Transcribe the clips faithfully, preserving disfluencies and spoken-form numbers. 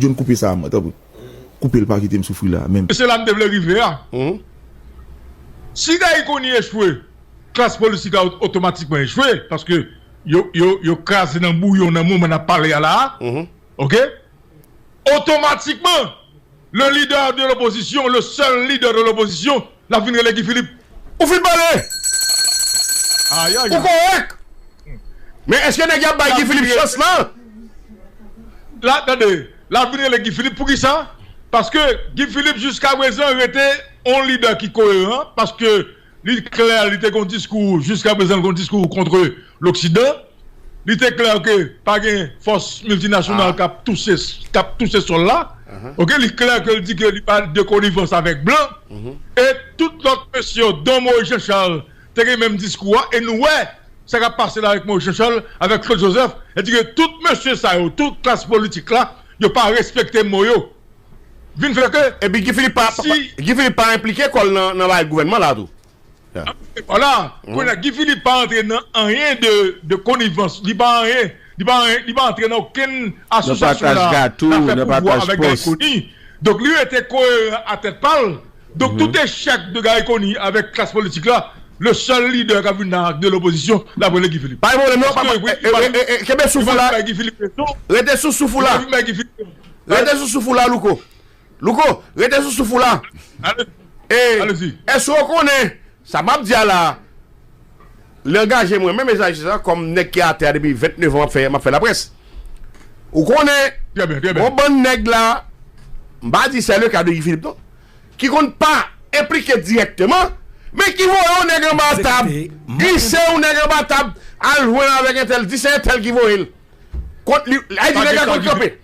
John, koupe sa, mwen, tanpri. Koupe l, pa kite m soufri la, menm. Se la m te vle rive a. Si Gary Conille echwe, klas politik la otomatikman echwe, paske yo, yo, yo kraze nan bouyon nan moman n ap pale a la a. Oke? Otomatikman, le leader de l'opposition, le seul leader de l'opposition, l ap vin rele Guy Philippe. Ou fin pale! Ayayay. Ou kòrèk! Men èske nèg y ap bay Guy Philippe chans lan? La, tande, l ap vin rele Guy Philippe. Poukisa? Paske Guy Philippe jiska prezan rete yon lidè ki koyeran, paske li klè, li te gen yon diskou, jiska prezan l gen yon diskou kont Loksidan. Li te klè ke pa gen fòs miltinasyonal k ap touse, k ap touse sòl la. Oke, li klè ke l di ke li pa de konivans avèk blan. E tout lòt mesye yo, dont Moïse Jean Charles, te gen menm diskou a. E nou wè sa k ap pase la avèk Moïse Jean Charles, avèk Claude Joseph. E di ke tout mesye sa yo, tout klas politik la, yo pa respekte mo yo. Vin fè ke... Epi Guy Philippe pa, si Guy Philippe pa enplike kò l nan, nan bagay gouvènman la tou. Vwala. Kounye a, Guy Philippe pa antre nan anyen de, de konivans. Li pa anyen, li pa anyen, li pa antre nan okenn asosyasyon la, nan fè pouvwa avèk Gary Conille. Donk, li rete koyeran a tèt pa l. Donk, tout echèk de Gary Conille avèk klas politik la, le sèl lidè k ap vin nan de lopozisyon, l ap rele Guy Philippe. Pa gen pwoblèm non, pa, pa, e, e, e, kenbe souf ou la. Rete sou souf ou la. Rete sou souf ou la, Louko. Louko, rete sou souf ou la. E, èske w konnen, sa m ap di a la, li angaje mwen menm, e sa, sa, kòm nèg ki atè a depi vennèf an, m ap fè, m ap fè laprès. Ou konnen, yon bann nèg la, m pa di c'est le cas de Guy Philippe, non, ki konn pa enplike dirèkteman, men ki voye yon nèg anba tab, glise yon nèg anba tab, al jwenn avèk entèl, di se entèl ki voye l. Kont li, ay di nèg la konn kanpe.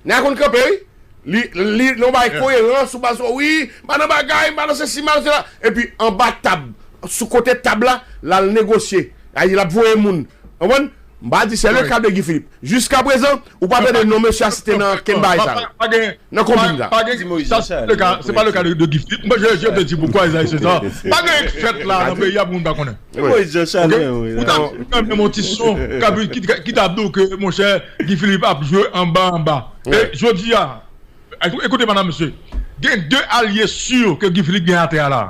Nèg la konn kanpe, wi. Li, li, nan yon bagay koyeran, sou baz, wi, m pa nan bagay, m pa nan sesi, m pa nan sela. Epi anba tab, sou kote tab la, l al negosye. Ay di l ap voye moun. Konprann? M pa di c'est le cas de Guy Philippe. Jiska prezan, ou pa tande non mesye a site nan kenn bagay sa yo. Nan konbin la. Di Moïse Jean Charles. Se pa le ka de, de Guy Philippe. Mwen, je, je te di poukwa, Esayi, se sa. Pa gen fèt la nan peyi a pou moun pa konnen. Moïse Jean Charles. Ou ta, ou ta menm yon ti son ki, ki, ki ta di w ke, monchè, Guy Philippe ap jwe anba, anba. E jodi a, ekoute, madam, mesye, gen de alye si ke Guy Philippe gen atè a la.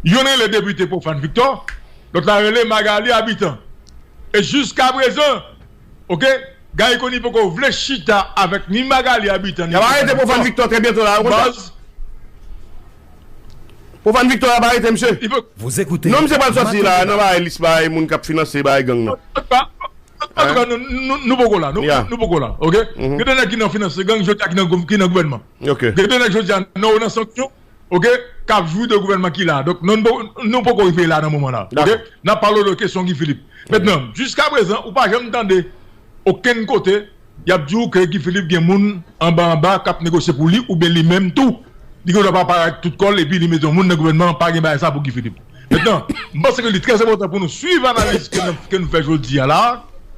Youn rele depite Profane Victor, lòt la rele Magalie Habitant. E jiska prezan, oke, Gary Conille poko vle chita avèk ni Magalie Habitant, ni Profane Victor. Y ap arete Profane Victor trè byento la, ou konn sa? Profane Victor ap arete, mesye. Non, misye pral sòti la, nan bagay lis bagay moun k ap finanse bagay gang nan. Antouka, nou, nou, nou poko la, nou, nou poko la, oke? Gen de nèg ki nan finanse gang, jodi a ki nan gouv-, ki nan gouvènman. Gen de nèg jodi a nan, nan sanksyon, oke, k ap jwi de gouvènman ki la. Donk, non, nou, nou poko rive la nan moman la, oke? N ap pale de kesyon Guy Philippe. Mentnan, jiska prezan, ou pa janm tande okenn kote y ap di w ke Guy Philippe gen moun anba anba k ap negosye pou li, oubyen li menm tou, li gen dwa pa parèt tout kò l, epi li mete yon moun nan gouvènman an, pa gen bagay sa pou Guy Philippe. Mentnan, m panse ke li trè enpòtan pou nou swiv analiz ke nou, ke nou fè jodi a la,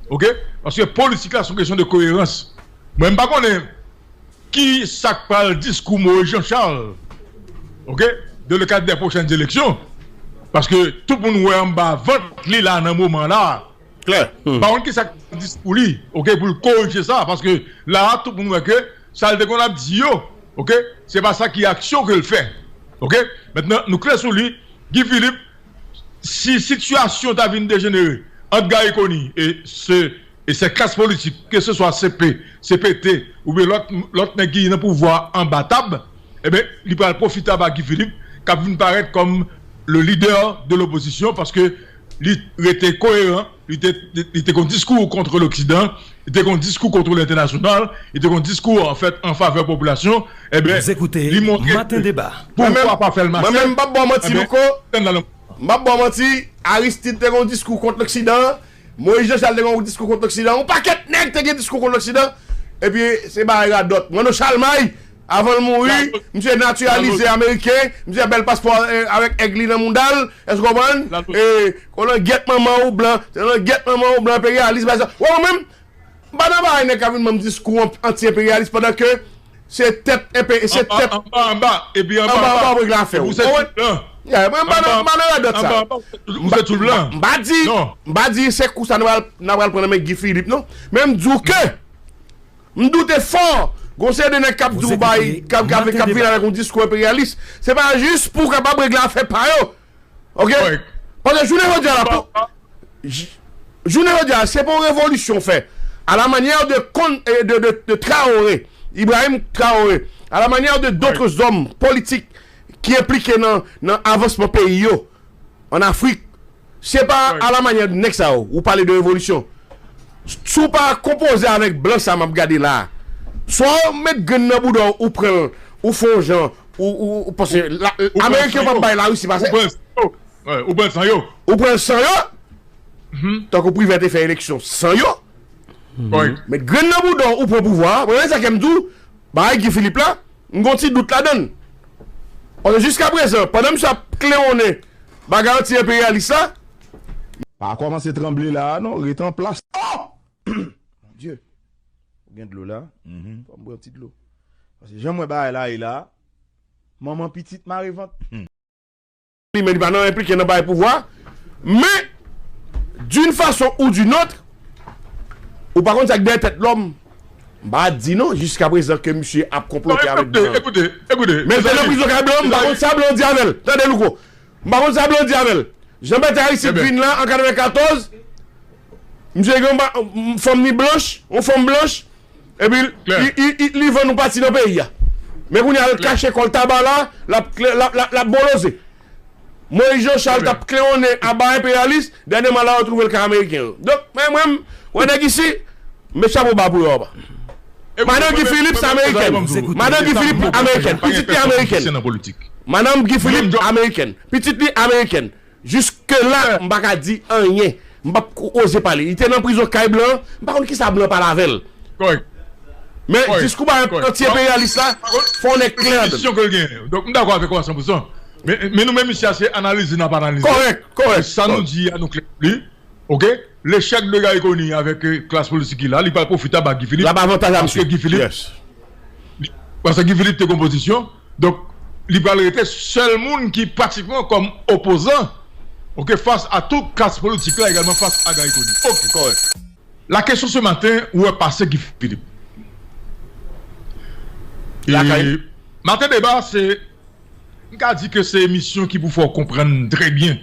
oke? Paske politik la se yon kesyon de koyerans. Mwen, m pa konnen ki sa k pral diskou Moïse Jean Charles, oke, dans le cadre des prochaines élections, paske tout moun wè anba vant li la nan moman la. Klè. Pa konn ki sa k pral diskou li, oke, pou l korije sa, paske la a, tout moun wè ke sa l te konn ap di yo, oke, se pa sa ki aksyon ke l fè. Oke? Mentnan, nou klè sou li, Guy Philippe, si sitiyasyon ta vin dejenere ant Gary Conille e se, e se klas politik, ke se swa C P, C P T, oubyen lòt, lòt nèg ki nan pouvwa anba tab, ebyen, li pral pwofite a Guy Philippe, k ap vin parèt kòm le leader de l'opposition, paske li rete koyeran, li te, li, li te gen yon diskou kont Loksidan, li te gen yon diskou kont lentènasyonal, li te gen yon diskou, an fèt, an favè popilasyon, ebyen, li montre ke pouvwa pa fè l mache. Mwen menm, m p ap ba w manti, Louko. M p ap ba w manti, Aristide te gen yon diskou kont Loksidan, Moïse Jean Charles te gen yon diskou kont Loksidan, yon pakèt nèg te gen diskou kont Loksidan, epi se bagay radòt. Manno Chalmay, avan l mouri, misye natiralize ameriken, misye bèl paspò, eh, avèk èg li nan mouda l, èske w konprann? Eh, kolon gyèt manman ou blan, se nan gyèt manman ou blan enperyalis, bagay sa. Wè, mwen menm, m pa nan bagay nèg k ap vin ban m diskou an-, anti-enperyalis pandan ke se tèt enpe-, se tèt anba, anba, epi anba, anba, anba, anba, w regle afè w. Ou se tout blan. Yeah, mwen, m pa nan, m pa nan radòt sa. Anba, anba, ou se tout blan. M pa di, m pa di se kou sa n pral, n pral pran nan men Guy Philippe, non. Men m di w ke m doute fò Gon seri de nèg k ap di w bay, k ap, k ap, k ap vin avèk yon diskou enperyalis. Se pa jis pou w kapab regle afè pa yo. Oke? Paske jounen jodi a la, pou, j-, jounen jodi a, se pa yon revolisyon w fè. À la manière de, Con- eh, de, de, de Traoré, Ibrahim Traoré, à la manière de d'autres hommes politiques ki enplike nan, nan avansman peyi yo, an Afrik, se pa à la manière de nèg sa yo, ou pale de revolisyon. Si w pa konpoze avèk blan sa m ap gade la a, swa w met grenn nan bouda w, ou pran l, ou fè yon jan, ou, ou, ou panse la, Ameriken yo p ap bay Larisi pase. Ou pran l san yo. Ou pran l san yo. Tankou Privè te fè eleksyon san yo. Met grenn nan bouda w, ou pran pouvwa a. Mwen menm sa ke m di w, bagay Guy Philippe la, m gon ti dout ladan l. Paske jiska prezan, pandan misye ap klewonnen bagay anti-enperyalis la, pa kòmanse tranble la a non, ret an plas. Oh! Mon Dieu. Ou gen dlo la? Fò m bwè yon ti dlo. Paske jan m wè bagay la ye la, manman pitit mare vant. Li, men li pa nan enplike nan bagay pouvwa. Men, d'une façon ou d'une autre, ou pa konn sa k dèyè tèt lòm. M pa di non, jiska prezan ke misye ap konplote avèk blan. Ekoute, ekoute, men l te nan prizon kay blan, m pa konn sa blan di avè l. Tande, Louko. M pa konn sa blan di avè l. Jan Bètè Aristide vin la an katrevenkatòz, misye gen yon fanm ni blanch, yon fanm blanch, epi li, li, li, li vann yon pati nan peyi a. Men kounye a, l kache kò l taba la, l ap, l ap, l ap, l ap boloze. Moyiz Jan Chal t ap klewonnen aba enperyalis, dènyèman la yo twouve l kay ameriken yo. Donk, men mwen, m wè nèg isi, m met chapo ba pou yo anba. Madan Guy Philippe se amerikèn. Madan Guy Philippe amerikèn. Pitit li amerikèn. Madan Guy Philippe amerikèn. Pitit li amerikèn. Jiske la, m pa ka di anyen. M p ap oze pale. Li te nan prizon kay blan, m pa konn kisa blan pale avè l. Men diskou ba anti-enperyalis la, fò w nèk klè ladan l. Donk, m dakò avèk ou a san pou san. Men, men nou menm isi a, se analize n ap analize. Kòrèk, kòrèk. E sa nou di a, nou klè li. Oke? Lechèk de Garry Conille avèk, eh, klas politik li la, li pral pwofite a ba Guy Philippe. L ap avantaj a misye. Paske Guy Philippe, li, paske Guy Philippe te gon pozisyon. Donk, li pral rete sèl moun ki pratikman kòm opozan, oke, fas a tout klas politik la, egalman fas a Garry Conille. Oke. Kòrèk. La kesyon se maten, ou wè pase Guy Philippe. Lakay. E Maten Deba, se, m ka di ke se emisyon ki pou fè w konprann trè byen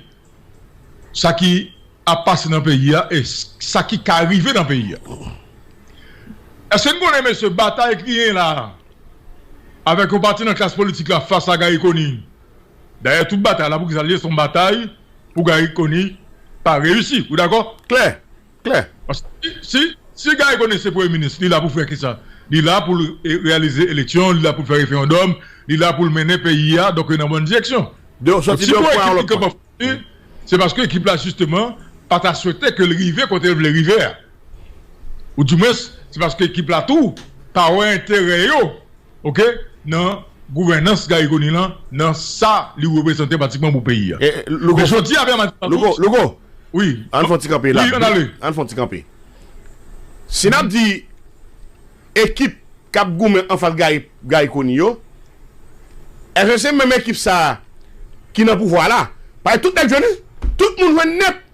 sa ki ap pase nan peyi a e s-, sa ki ka rive nan peyi a. Èske n konnen, mesye, batay ki genyen la a, avèk yon pati nan klas politik la fas a Garry Conille? Dayè, tout batay la, poukisa l ye, se yon batay pou Garry Conille pa reyisi. Ou dakò? Klè, klè. Paske si, si, si Garry Conille se premye minis, li la pou fè kisa? Li la pou l, eh, reyalize eleksyon, li la pou l fè referandòm, li la pou l mennen peyi a, donk, nan bòn direksyon. Donk, si pou ekip li kanpe an fas li, se paske ekip la, jisteman, pa ta swete ke l rive kote l vle rive a. Oudimwens, se paske ekip la tou pa wè enterè yo, oke, nan gouvènans Garry Conille lan, nan sa li reprezante pratikman pou peyi a. Men jodi a, Bernard Santos, Louko, Louko, wi, ann fè yon ti kanpe la. Wi, ann ale. Ann fè yon ti kanpe. Si n ap di ekip k ap goumen anfas Garry, Garry Conille yo, èske se menm ekip sa a ki nan pouvwa la? Paske tout nèg jwenn, wi. Tout moun jwenn nèt.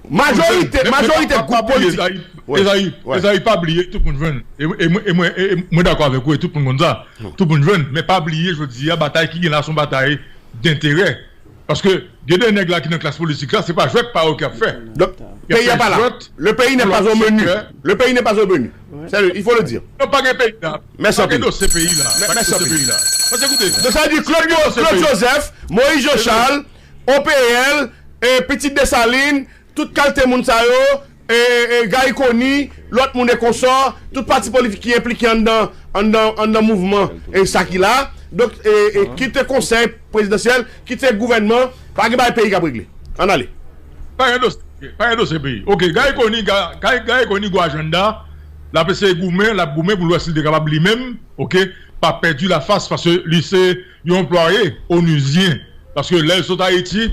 Majorite, majorite gwoup politik. Ezayi, Ezayi, pa bliye, tout moun jwenn. E, e, e, e, e mwen dakò avèk ou, e tout moun konn sa. Tout moun jwenn, men pa bliye, jodi a, batay ki gen la, se yon batay denterè. Paske gen de nèg la ki nan klas politik la, se pa jwèt pa yo k ap fè. Donk, peyi a pa la. Le pays n'est pas au menu. Le pays n'est pas au menu. Sérieux, il faut le dire. Non, pa gen peyi la. Mèsi anpil. Pa gen dosye peyi la. Pa gen dosye peyi la. Paske, koute, donk, sa vle di Claude, Claude Joseph, Moïse Jean Charles, O P L, e, Pitit Desalin, tout kalte moun sa yo, e, e, Garry Conille, lòt moun e konsò, tout pati politik ki enplike anndan, anndan, anndan mouvman, e, sa ki la. Donk, e, e, kit konsèy prezidansyèl, kit gouvènman, pa gen bagay peyi k ap regle. Ann ale. Pa gen dosye, pa gen dosye peyi. Oke, Garry Conille, Ga-, Garry, Garry Conille gwo ajanda, l ap eseye goumen, l ap goumen pou l wè si l te kapab li menm, oke, pa pèdi lafas, paske li se yon anplwaye onizyen. Paske lè l sot Ayiti,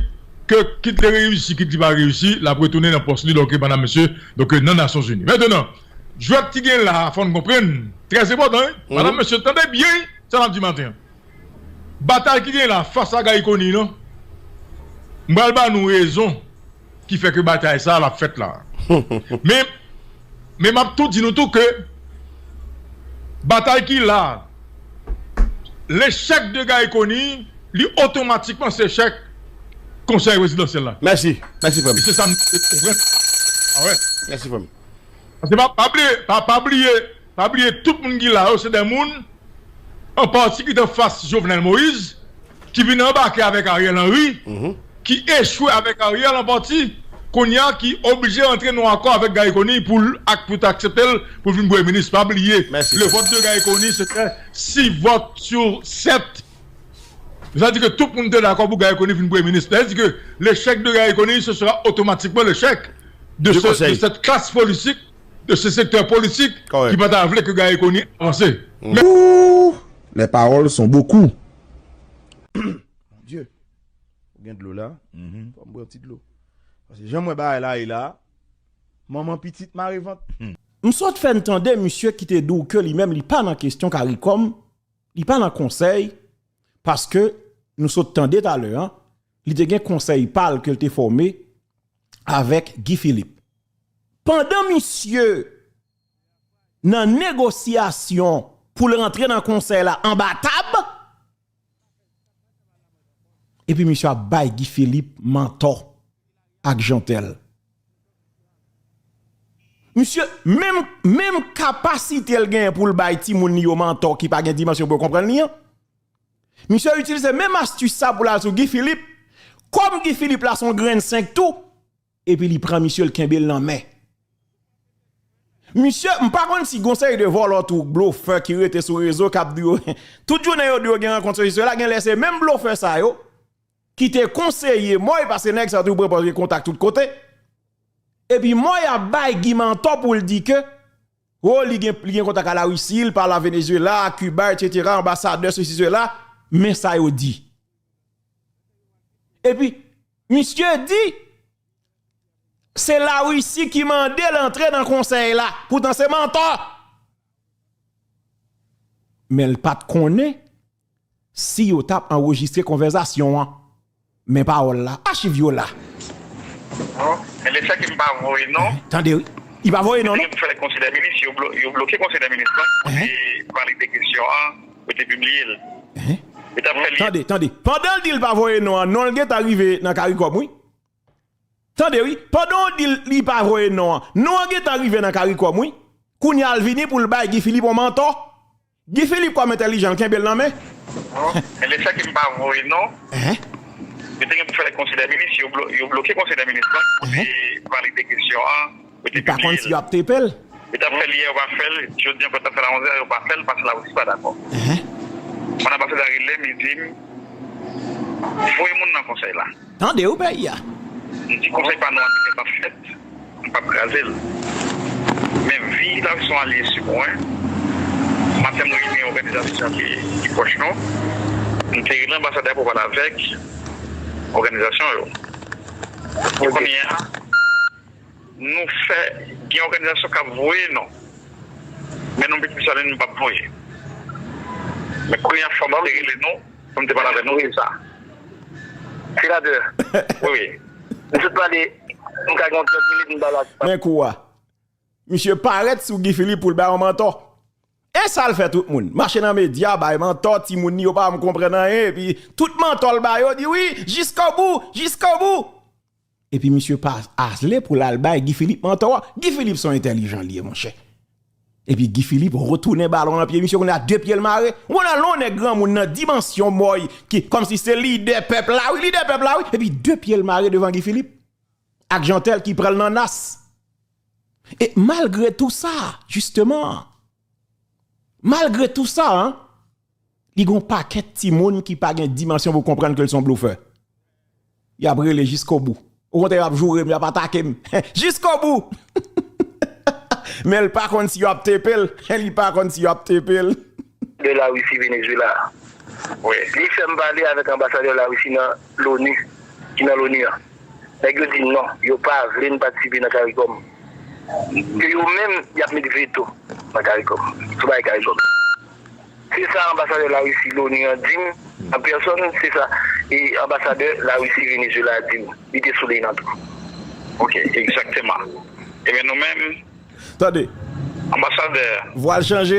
ke kit li reyisi, kit li pa reyisi, l ap retounen nan pòs li, donk, madanm, mesye, donk, nan Nasyonzini. Mentnan, jwèt ki gen la, fò n konprann, trè enpòtan, wi. Madanm, mesye, tande byen sa n ap di maten an. Batay ki gen la, fas a Garry Conille, non? M pral ba nou rezon ki fè ke batay sa a l ap fèt la. Men, men m ap tou di nou tou ke Batay ki la, lechèk de Garry Conille, li otomatikman se echèk konsèy prezidansyèl la. Mèsi. Mèsi, frè m. E se sa m te konprann. Ah ouais. Mèsi, frè m. Paske pa, pa bliye, pa, pa bliye, pa bliye tout moun ki la yo, se de moun, an pati ki te fas Jovenel Moïse, ki vin anbake avèk Ariel Henry, ki echwe avèk Ariel an pati, kounye a ki oblije rantre nan akò avèk Garry Conille pou l ak pou t aksepte l pou l vin premye minis. Pa bliye, Mèsi. Le vote de Garry Conille, c'était six votes sur sept. Sa di ke tout moun te dakò pou Garry Conille vin premye minis. Sa di ke lechèk de Garry Conille, ce sera automatiquement l'échec de, Du ce, conseil. De cette classe politique, de ce secteur politique Correct. Ki pa ta vle ke Garry Conille avanse. Ouh, les paroles sont beaucoup. Bondye, ou gen dlo la? Fò m pran ti dlo. Paske jan mwen bagay la ye la, manman pitit mare vant. M sot fè n tande misye ki te di w ke li menm li pa nan kesyon Karikòm, li pa nan konsèy, paske nou sot tande talè an, li te gen konsèy pa l ke l te fòme avèk Guy Philippe. Pandan misye nan negosyasyon pou l rantre nan konsèy la anba tab, epi misye ap bay Guy Philippe mantò ak Jeantel. Misye, menm, menm kapasite l genyen pou l bay timoun li yo mantò ki pa gen dimansyon pou yo konprann li an, misye itilize menm astis sa pou l al sou Guy Philippe. Kòm Guy Philippe la se yon grenn senk tou, epi li pran misye, l kenbe l nan men. Misye, m pa konn si gon seri de vòlò tou, blofè ki rete sou rezo k ap di yo, tout jounen yo di yo gen rankont sou sila, gen lè se menm blofè sa yo ki te konseye Mòy, paske nèg sa yo toujou pran kontak tout kote. Epi Mòy ap bay Guy mantò pou l di ke, o, li gen, li gen kontak a Larisi, l pale a Venezuela, a Kiba, etsetera, anbasadè, sesi, sela, men sa yo di. Epi, misye di, se Larisi ki mande l antre nan konsèy la, poutan se mantò. Men l pa t konnen si yo t ap anrejistre konvèsasyon an. Men pawòl la, achiv yo la. Non, men lefètke m pa voye non. Tande wi. Li pa voye non, non. Fè konsèy dè minis, yo, blo, yo bloke konsèy dè minis lan. Kote valide kesyon an, yo te pibliye l. Yo t ap fè li. Tande, tande. Pandan l di l pa voye non an, non l gentan rive nan Karikòm, wi. Tande, wi. Pandan w di l li pa voye non an, non an gentan rive nan Karikòm, wi. Kounye a l vini pou l bay Guy Philippe yon mantò. Guy Philippe kòm entèlijan, l kenbe l nan men. Men lefètke m pa voye non. Yo te gen pou fè konsèy dè minis, yo, blo, yo bloke konsèy dè minis lan. Kote valide kesyon an, yo te pibliye l. Li pa konn si yo ap tepe l. Yo t ap fè l yè, yo pa fè l. Jodi an, yo t ap fè l a onzè, yo pa fè l, paske Larisi pa dakò. Mwen anbasadè a rele m, li di m, voye moun nan konsèy la. Tande wi peyi a. M di konsèy pa nou an ki te pa fèt, m p ap kraze l. Men vi l a se yon alye sou mwen. Maten mwen gen òganizasyon ki, ki pwòch nou. M te rele anbasadè pou pale avèk òganizasyon yo. Pou kounye a, nou fè gen òganizasyon k ap voye non. Men nou pitit Desalin nou p ap voye. Men kounye a fò m te rele nou, fò m te pale avè nou sou sa. Senatè. Wi, wi. M sot pale, m ka gen yon trant minit m pale ak. Men kou a. Misye parèt sou Guy Philippe pou l bay yon mantò. E sa l fè tout moun. Mache nan medya, bay mantò, timoun li yo pa janm konprann anyen, epi tout mantò l ba yo di wi, jiskobou, jiskobou. Epi misye pa ale pou l al bay Guy Philippe mantò a. Guy Philippe se yon entèlijan li ye, monchè. Epi Guy Philippe retounen balon nan pye misye, kounye a de pye l mare. Ou konn lè yon nèg granmoun nan dimansyon Mòy, ki kòmsi se lidè pèp la, wi, lidè pèp la, wi. Epi de pye l mare devan Guy Philippe. Ak Jeantel ki pran l nan nas. E malgre tou sa, jisteman, malgre tou sa, an, li gen yon pakèt timoun ki pa gen dimansyon pou konprann ke l se yon blofè. Y ap rele jiskobou. Okontrè, y ap joure m, y ap atake m. Jiskobou! Men l pa konn si y ap tepe l. Li pa konn si y ap tepe l. De Larisi, Venezuela. Li fè m pale avèk anbasadè Larisi nan Loni, ki nan Loni an. Nèg yo di non, yo pa vle n patisipe nan Karikòm. Ke yo menm, y ap met veto nan Karikòm. Sou bagay Karikòm. Se sa anbasadè Larisi Loni an di m an pèsòn, se sa. E anbasadè Larisi Venezuela a di m. Li te sou liy nan tou. Ok, egzakteman. Ebyen nou menm, Tande. Anbasadè. Vwa l chanje.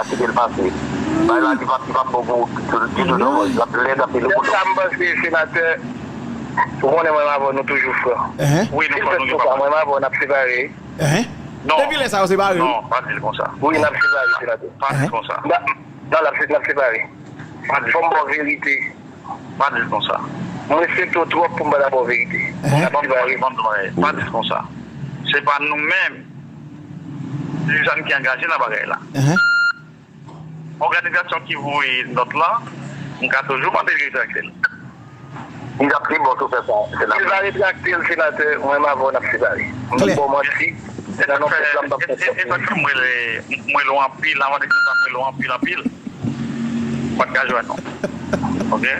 pa kite l pase. Bagay la, li p ap, li p ap bon pou ou ditou, non. L ap lèd anpil pou nou. Sa m panse, senatè, ou konnen mwen avè w, nou toujou frè. Wi, nou frè, nou gen papa. Mwen avè w, n ap separe. Non. Depi lè sa, yo separe, wi. Non, pa di l konsa. Wi, n ap separe, senatè. Pa di l konsa. Non, n ap, n ap separe. Pa di l konsa. Fò m ba w verite. Pa di l konsa. Mwen respekte w twòp pou m pa ta ba w verite. N ap separe. Pa di l konsa. Se pa nou menm, Suzanne ki angaje nan bagay la. Òganizasyon ki voye nòt la, m ka toujou mande l retrakte l. Li t ap pi bon si w fè sa, senatè. Li va retrakte l, senatè, mwen m avè w n ap separe. M di ba w manti, nan non pèp la m p ap fè sa. E sa k fè m rele, m rele w anpil, avan de sa m rele w anpil, anpil. Ou pa t ka jwenn non. Oke?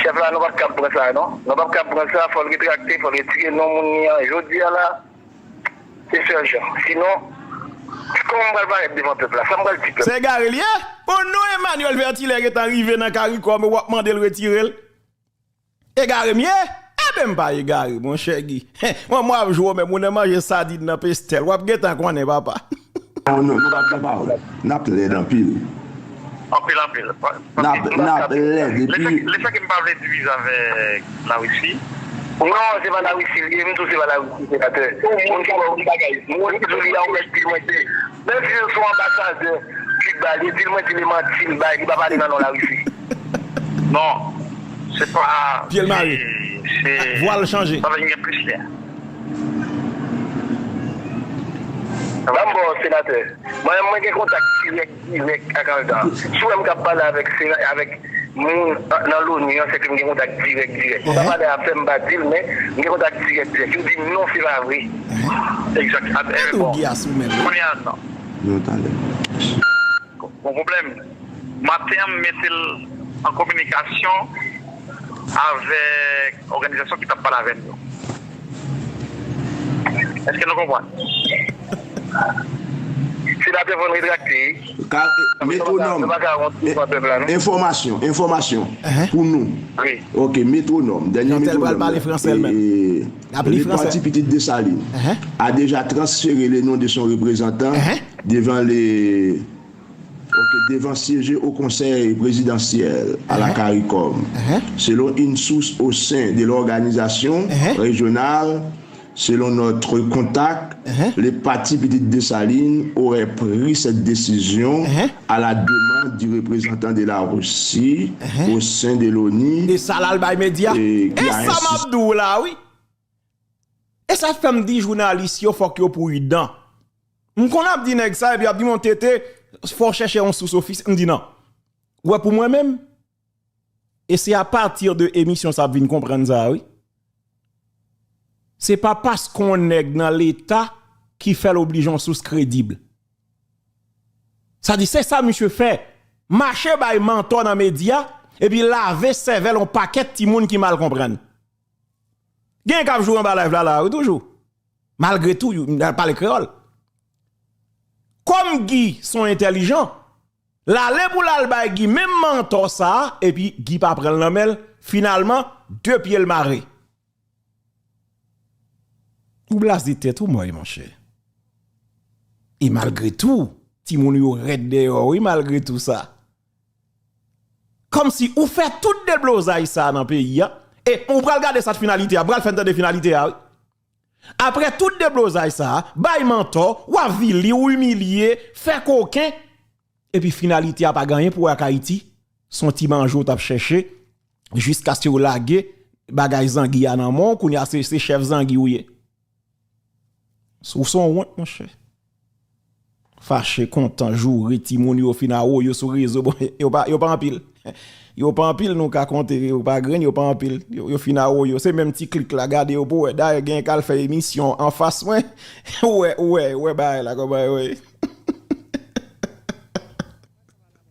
Chèf la, nou p ap kab pran sa non. Nou p ap kab pran sa, fò l retrakte, fò l retire non moun li an. Jodi a la, se sèl jan. Sinon, kòman m pral parèt devan pèp la? Sa m pral di pèp la? Se egare l ye? Pou nou Emmanuel Vertilaire gentan rive nan CARICOM, w ap mande l retire l? Egare m ye? Enben m pa egare, monchè Guy. Mwen, mwen ap jwe w menm, ou nan manje sadin nan pestèl. W ap gentan konnen, papa. Non, non, nou p ap gen pawòl. N ap lèd anpil. Anpil, anpil. N ap, n ap lèd, epi. Lè sa ki m pa vle divize avèk Larisi. Non, se pa Larisi l ye, m tou se pa Larisi, senatè. Moun ki ba w bagay, moun ki di w li a yon nèg pi lwen ke. Menm si l se yon anbasadè Kiba, li di l, mwen di l e manti l bay, li pa pale nan non Larisi. Non, se pa. Pye l mare. Vwa l chanje. Sa vle di gen plis lyen. Ban m ba w, senatè. Mwen, mwen gen kontak dirèk, dirèk ak Ardan. Si w wè m k ap pale avèk sena-, avèk moun nan, nan l'ONU an, se ke m gen kontak dirèk, dirèk. M pa pale avè m, m pa di l, men m gen kontak dirèk, dirèk. Yo di m non, se pa vre. Egzak. Kounye a, non. Yo tande. Gon pwoblèm. Maten an, m mete l an kominikasyon avèk òganizasyon ki t ap pale avè m yo. Èske nou konprann? Senatè fò n retrakte. Ka, e, metwonòm. Enfòmasyon, enfòmasyon pou nou. Ok, metwonòm. Dènye metwonòm. E, le Parti Pitit Desalin a déjà transféré le nom de son représentant devant le Ok, devant siéger au Conseil présidentiel à la CARICOM. Selon une source au sein de l'organisation régionale, selon notre contact, le parti Petite Dessalines aurait pris cette décision à la demande du représentant de la Russie au sein de l'ONU. E sa l al bay medya. E sa m ap di w la, wi. E sa fè m di jounalis yo fòk yo pridan. M konn ap di nèg sa, epi ap di m, Tete, fò w chèche yon sous ofis. M di non. Ou wè, pou mwen menm, e se apati de emisyon sa ap vin konprann sa, wi. Se pa paske yon nèg nan Leta ki fè l oblije yon sous kredib. Sa di, se sa misye fè. Mache bay mantò nan medya, epi lave sèvèl yon pakèt timoun ki mal konprann. Gen k ap joure anba live la, la, wi, toujou. Malgre tou, y ap pale kreyòl. Kòm Guy se yon entèlijan, l ale pou l al bay Guy menm mantò sa a, epi Guy pa pran l nan men l, finalman, de pye l mare. Ou blaze tèt ou, mòy, monchè. E malgre tou, timoun yo rèd dèyè w, wi, malgre tou sa. Kòmsi ou fè tout deblozay sa a nan peyi a, e ou pral gade sa t finalite a, pral fè n tande finalite a, wi. Apre tout deblozay sa a, bay mantò, w avili, w imilye, fè koken, epi finalite a pa gen anyen pou wè ak Ayiti, se yon ti manje w t ap chèche, jiskaske yo lage bagay zangi a nan men w, kounye a se, se chèf zangi w ye. Ou se yon wont, monchè. Fache, kontan, joure, timoun yo fin awoyo sou rezo, bon, yo pa, yo pa anpil. Yo pa anpil, nou ka konte, yo pa grenn, yo pa anpil. Yo, yo fin awoyo, se menm ti klik la, gade yo pou wè. Dayè, gen k al fè emisyon anfas mwen. Ou wè, ou wè, ou wè bagay la, kòman yo ye.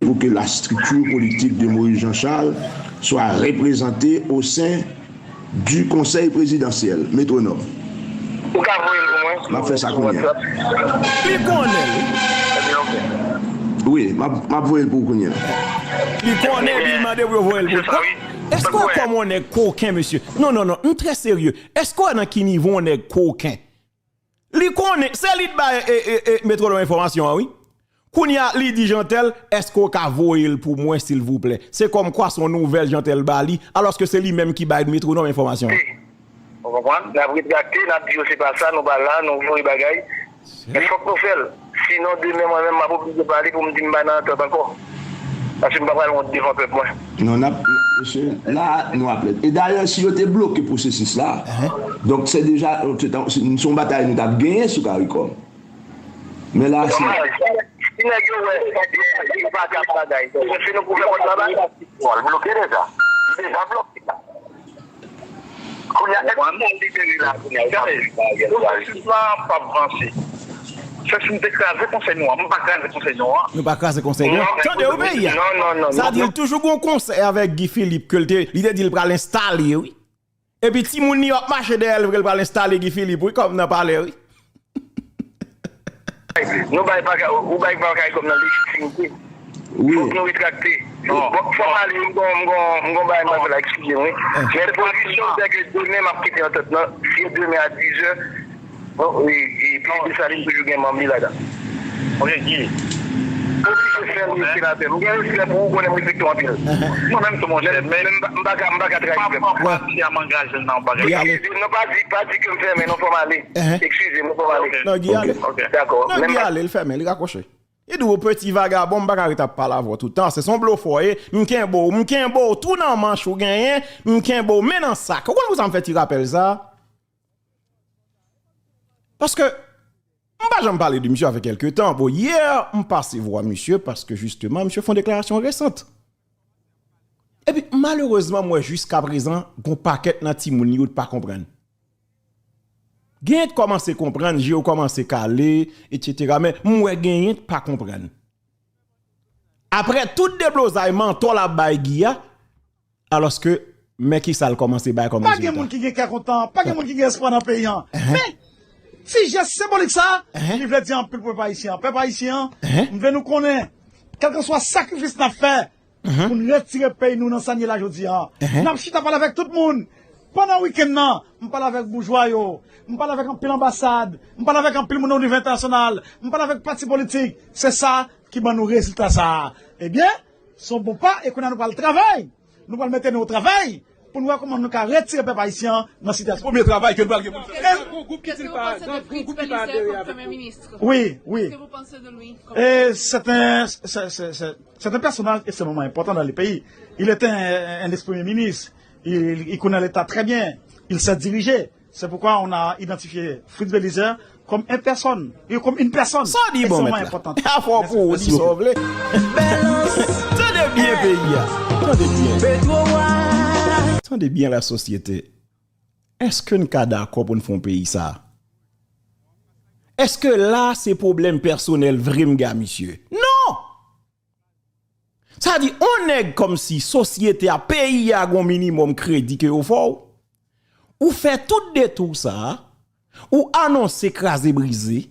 Pour que la structure politique de Moïse Jean-Charles soit représentée au sein du Conseil présidentiel. Métronome. Ou ka voye l pou mwen? M ap fè sa kounye a. Li konnen, wi. Wi, m ap, m ap voye l pou ou kounye a. Li konnen, li mande pou yo voye l pou ou. Èske w kòman yon nèg koken, mesye? Non, non, non, m trè serye. Èske w nan ki nivo yon nèg koken? Li konnen, se li t bay, e, e, e, Metwonòm enfòmasyon an, wi. Kounye a, li di Jeantel, èske w ka voye l pou mwen, silvouplè? Se kòmkwa se yon nouvèl Jeantel ba li, alòske se li menm ki bay Metwonòm enfòmasyon an. Ou konprann? N ap retrakte, n ap di yo se pa sa, nou pa la, nou voye bagay. Men fòk nou fè l. Sinon, demen, mwen menm, m ap oblije pale pou m di m pa nan antant ankò. Paske m pa pral wont devan pèp mwen. Non, n ap, mesye, la, nou ap lèd. E dayè, si yo te bloke pwosesis la, donk, se deja, se ta, se, se yon batay nou t ap genyen sou Karikòm. Men la, se... Si nèg yo wè, yo pa ka bagay, se nou pou fè kòd la ba. Bon, l bloke deja. Li deja bloke. Kounye a, èske nou libere la kounye a? Gade, pwosesis la p ap vanse. Se si m te kraze konsèy nou an. M pa kraze konsèy nou an. Nou pa kraze konsèy nou an. Tande, wi, peyi a. Non, non, non. Sa di l toujou gon konsèy avèk Guy Philippe ke l te, li te di l pral enstale, wi. Epi timoun li yo ap mache dèyè l vre, l pral enstale Guy Philippe, wi, kòm nan palè, wi. Nou bay pa, ou bay pa Karikòm nan lejitimite. Wi. Fòk nou retrakte. Bon, fò m ale, m gon, m gon, m gon bagay m pral fè la, eskize m, wi. Men pozisyon m se ke demen m ap kite antant nan, si demen a dizè, bon, e, e, peyi Desalin toujou gen manm li ladan. Oke, Guy. Oblije fè m senatè. M gen respè pou ou, konnen m respekte w anpil. Mwen menm tou, monchè, men m pa, m pa ka, m pa ka trayi pèp mwen. Pati a m angaje l nan yon bagay. Eskize m, non, pa di, pa di ke m fèmen, non, fò m ale. Eskize m, fò m ale. Non, Guy ale. Dakò. Non, Guy ale, l fèmen, li rakwoche. Li di w, peti vagabon, m pa ka ret ap pale avè w tout tan. Se son blofè w ye, m kenbe w, m kenbe w tou nan manch ou genyen, m kenbe w men nan sak. Ou konn pou sa m fè ti rapèl sa? Paske m pa janm pale de misye, sa fè kèlke tan. Bon, yè, m pase vwa misye paske jisteman, misye fè yon deklarasyon resant. Epi, malerezman, m wè jiska prezan, gon pakèt nan timoun yo t pa konprann. Genyen t kòmanse konprann, je yo kòmanse kale, etsetera. Men, m wè genyen t pa konprann. Apre tout deblozay mantò l ap bay Guy a, alòske, men kisa l kòmanse bay kòm rezilta. Pa gen moun ki gen kè kontan, pa gen moun ki gen espwa nan peyi a. Men, ti jès senbolik sa, li vle di anpil pou pèp ayisyen an. Pèp ayisyen an, m vle nou konnen, kèlkeswa sakrifis n ap fè, pou n retire peyi nou nan sa n ye la jodi a. N ap chita pale avèk tout moun. Pandan wikenn nan, m pale avèk boujwa yo, m pale avèk anpil anbasad, m pale avèk anpil moun nan nivo entènasyonal, m pale avèk pati politik. Se sa ki ban nou rezilta sa a. Ebyen, se yon bon pa, e kounye a nou pral travay. Nou pral mete nou o travay pou nou wè kòman nou ka retire pèp ayisyen an nan sitiyasyon. Premye travay ke nou pral gen pou nou fè. Gen gwo gwoup ki di l pa, gen gwo gwoup ki pa adere avèk nou. Wi, wi. Et c'est un, c'est, c'est, c'est, c'est un personnage extrêmement important dans le pays. Il était un, un ex-premier ministre. Il, il connaît l'État très bien. Il sait diriger. C'est pourquoi on a identifié Fritz Belizaire comme une personne, et comme une personne extrêmement importante. Sa w di bon, mèt la. A fò pou w di sa w vle. Tande byen, peyi a. Tande byen. Tande byen, lasosyete. Èske n ka dakò pou n fè yon peyi sa? Èske la se pwoblèm pèsonèl vre m gen a misye? Non! Sa di, on nèg kòmsi sosyete a, peyi a gon minimòm kredi ke yo fè w. Ou fè tout detou sa a, ou anonse kraze brize,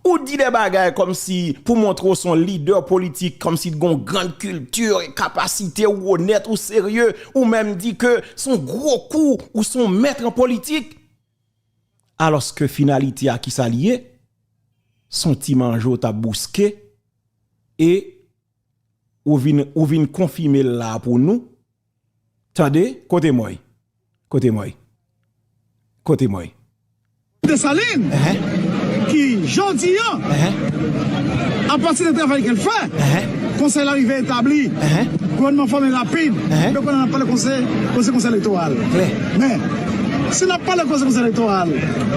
ou di de bagay kòmsi pou montre w se yon lidè politik, kòmsi gon grann kilti, kapasite, ou onèt, ou serye, ou menm di ke se yon gwo kou, ou se yon mèt an politik. Alòske finalite a ki sa li ye? Se yon ti manje w t ap bouske e ou vin, ou vin konfime l la pou nou. Tande, kote mwen? Kote mwen? Kote mwen? Desalin, ki jodi a, apati de travay ke l fè, konsèy la rive etabli, gouvènman fòme rapid, yo konnen n ap pale konsèy, konsèy, konsèy elektoral. Men, si n ap pale konsèy, konsèy elektoral,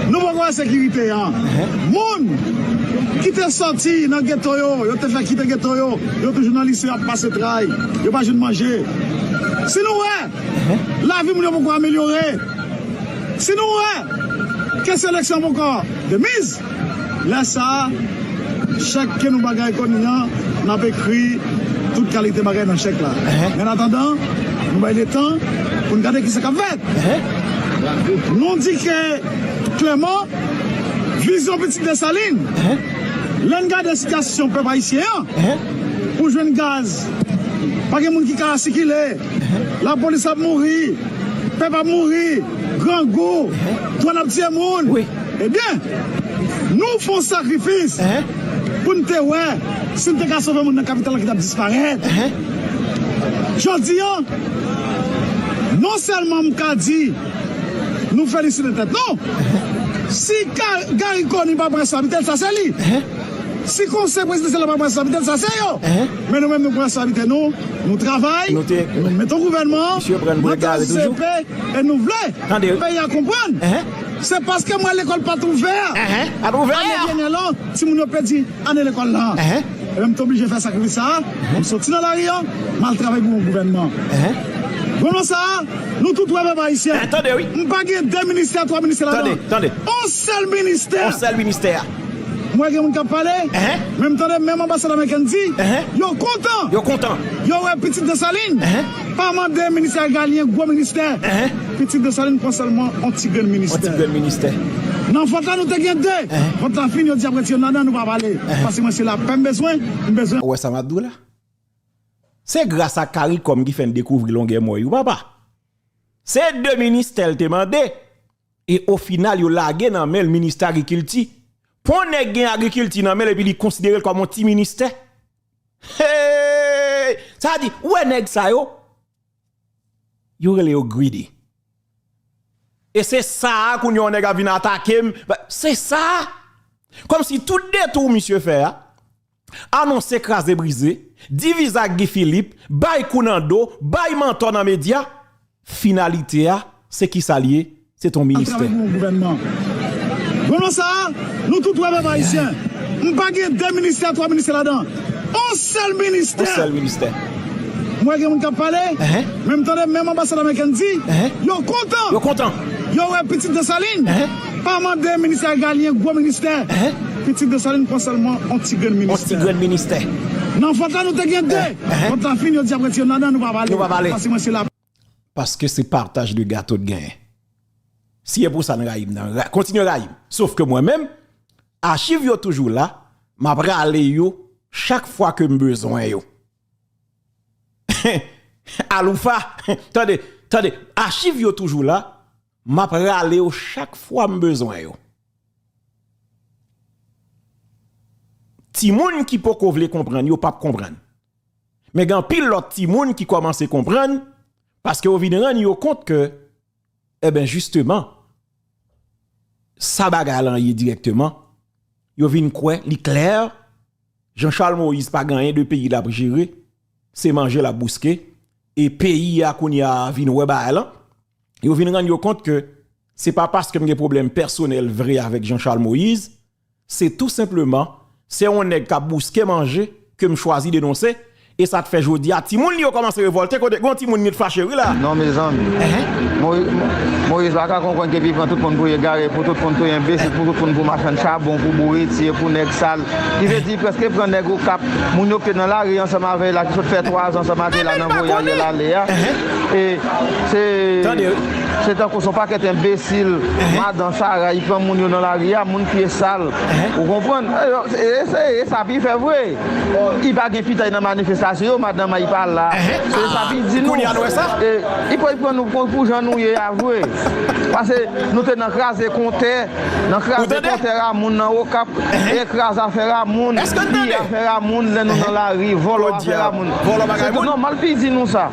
nou poko wè sekirite a. Moun ki te sòti nan geto yo, yo te fè kite geto yo, yo toujou nan lise, y ap pase tray, yo pa jwenn manje. Si nou wè lavi moun yo poko amelyore, si nou wè kesyon eleksyon poko de miz, lè sa a, chèk ke nou ba Garry Conille an, n ap ekri tout kalite bagay nan chèk la. Men an atandan, nou bay letan pou n gade kisa k ap fèt. Nou di ke klèman, vizyon pitit Desalin, lè n gade sitiyasyon pèp ayisyen an, pou jwenn gaz, pa gen moun ki ka sikile, lapolis ap mouri, pèp ap mouri, grangou, dwàn ap tiye moun. Ebyen, nou fè yon sakrifis pou n te wè si n te ka sove moun nan kapital la ki t ap disparèt. Jodi a, non sèlman m ka di nou felisite tèt nou, si Ka-, Gary Conille pa pran responsabilite l, sa se li. Si konsèy prezidansyèl la pa pran responsabilite l, sa se yo. Men nou menm, nou pran responsabilite nou, nou travay, nou mete yon gouvènman, nou mete zepe, e nou vle peyi a konprann. Se paske mwen lekòl pa t ouvè. Ane dènyè lan, timoun yo pèdi ane lekòl lan. Ebyen, m te oblije fè sakrifis sa a. M soti nan lari an, m al travay pou yon gouvènman. Gouvènman sa a, nou tout wè, pèp ayisyen. M pa gen de ministè, twa ministè ladan. On sèl ministè. On sèl ministè. M wè gen moun k ap pale, men m tande menm anbasad ameriken di, yo kontan. Yo kontan. Yo wè pitit Desalin pa mande ministè regalyen gwo ministè. Pitit Desalin pran sèlman on ti grenn ministè. On ti grenn ministè. Nan vòt la, nou te gen de. Vòt la fin, yo di ap retire n ladan, nou pa pale. Paske mwen, se lapè m bezwen, m bezwen. Ou wè sa m ap di w la? Se gras a Caricom ki fè n dekouvri longè mò yo, papa. Se de ministè l te mande, e ofinal, yo lage nan men l ministè agrikilti. Pou yon nèg gen agrikilti nan men l epi li konsidere l kòm yon ti ministè. Hey! Sa di, ou wè nèg sa yo? Yo rele yo greedy. E se sa a, kounye a, yon nèg ap vin atake m. Se sa a. Kòmsi tout detou misye fè a, anonse kraze brize, divize ak Guy Philippe, bay kou nan do, bay mantò nan medya, finalite a, se kisa l ye? Se t on ministè. Travay pou yon gouvènman. Gouvènman sa a, nou tout wè, pèp ayisyen. M pa gen de ministè, twa ministè ladan. On sèl ministè. On sèl ministè. M wè gen moun k ap pale, men m tande menm anbasad ameriken di, yo kontan. Yo kontan. Yo wè pitit Desalin pa mande ministè regalyen gwo ministè. Pitit Desalin pran sèlman on ti grenn ministè. On ti grenn ministè. Nan vòt la, nou te gen de. Vòt la fin, yo di ap retire n ladan, nou pa pale. Nou pa pale. Paske mwen, se la Paske se partaj de gato n genyen. Si e pou sa n rayi m nan, ra-, kontinye rayi m. Sof ke mwen menm, achiv yo toujou la, m ap rale yo chak fwa ke m bezwen yo. Aloufa, tande, tande, achiv yo toujou la, m ap rale yo chak fwa m bezwen yo. Timoun ki poko vle konprann, yo p ap konprann. Men gen anpil lòt timoun ki kòmanse konprann, paske yo vin rann yo kont ke, eben, jisteman, sa bagay lan ye dirèkteman, yo vin kwè li klè, Jean Charles Moïse pa gen anyen de peyi l ap jere, se manje l ap bouske, e peyi a kounye a vin wè bagay lan, yo vin rann yo kont ke se pa paske m gen pwoblèm pèsonèl vre avèk Jean Charles Moïse, se tou senpleman, se yon nèg k ap bouske manje ke m chwazi denonse, e sa k fè jodi a, timoun li yo kòmanse revòlte, kote gen yon timoun li t fache wi la. Non, mezanmi. Moyiz, Moyiz pa ka konprann ke li pran tout moun pou egare, pou tout moun pou enbesil, pou tout moun pou machann chabon, pou bouretye, pou nèg sal. Li vle di, li prèske pran nèg Okap, moun yo k te nan lari ansanm avè l la, ki sot fè twa zan ansanm avè l la, nan vwayaj yo l ale a. E se, se tankou se yon pakèt enbesil, madan Sara, li pran moun yo nan lari a, moun pye sal. Ou konprann? E, e, se, e sa pi fè vre. Li pa gen pitay nan manifestasyon yo, madanm li pa la. Se sa pi di nou. Kounye a nou wè sa? E, li pran, li pran nou pou, pou jan nou ye a vre. Paske nou te nan kraze kontè, nan kraze kontè Ramoun nan Okap, e kraze afè Ramoun, piye afè Ramoun, lè nou nan lari, vòlò afè Ramoun. Se tou nòmal pi di nou sa.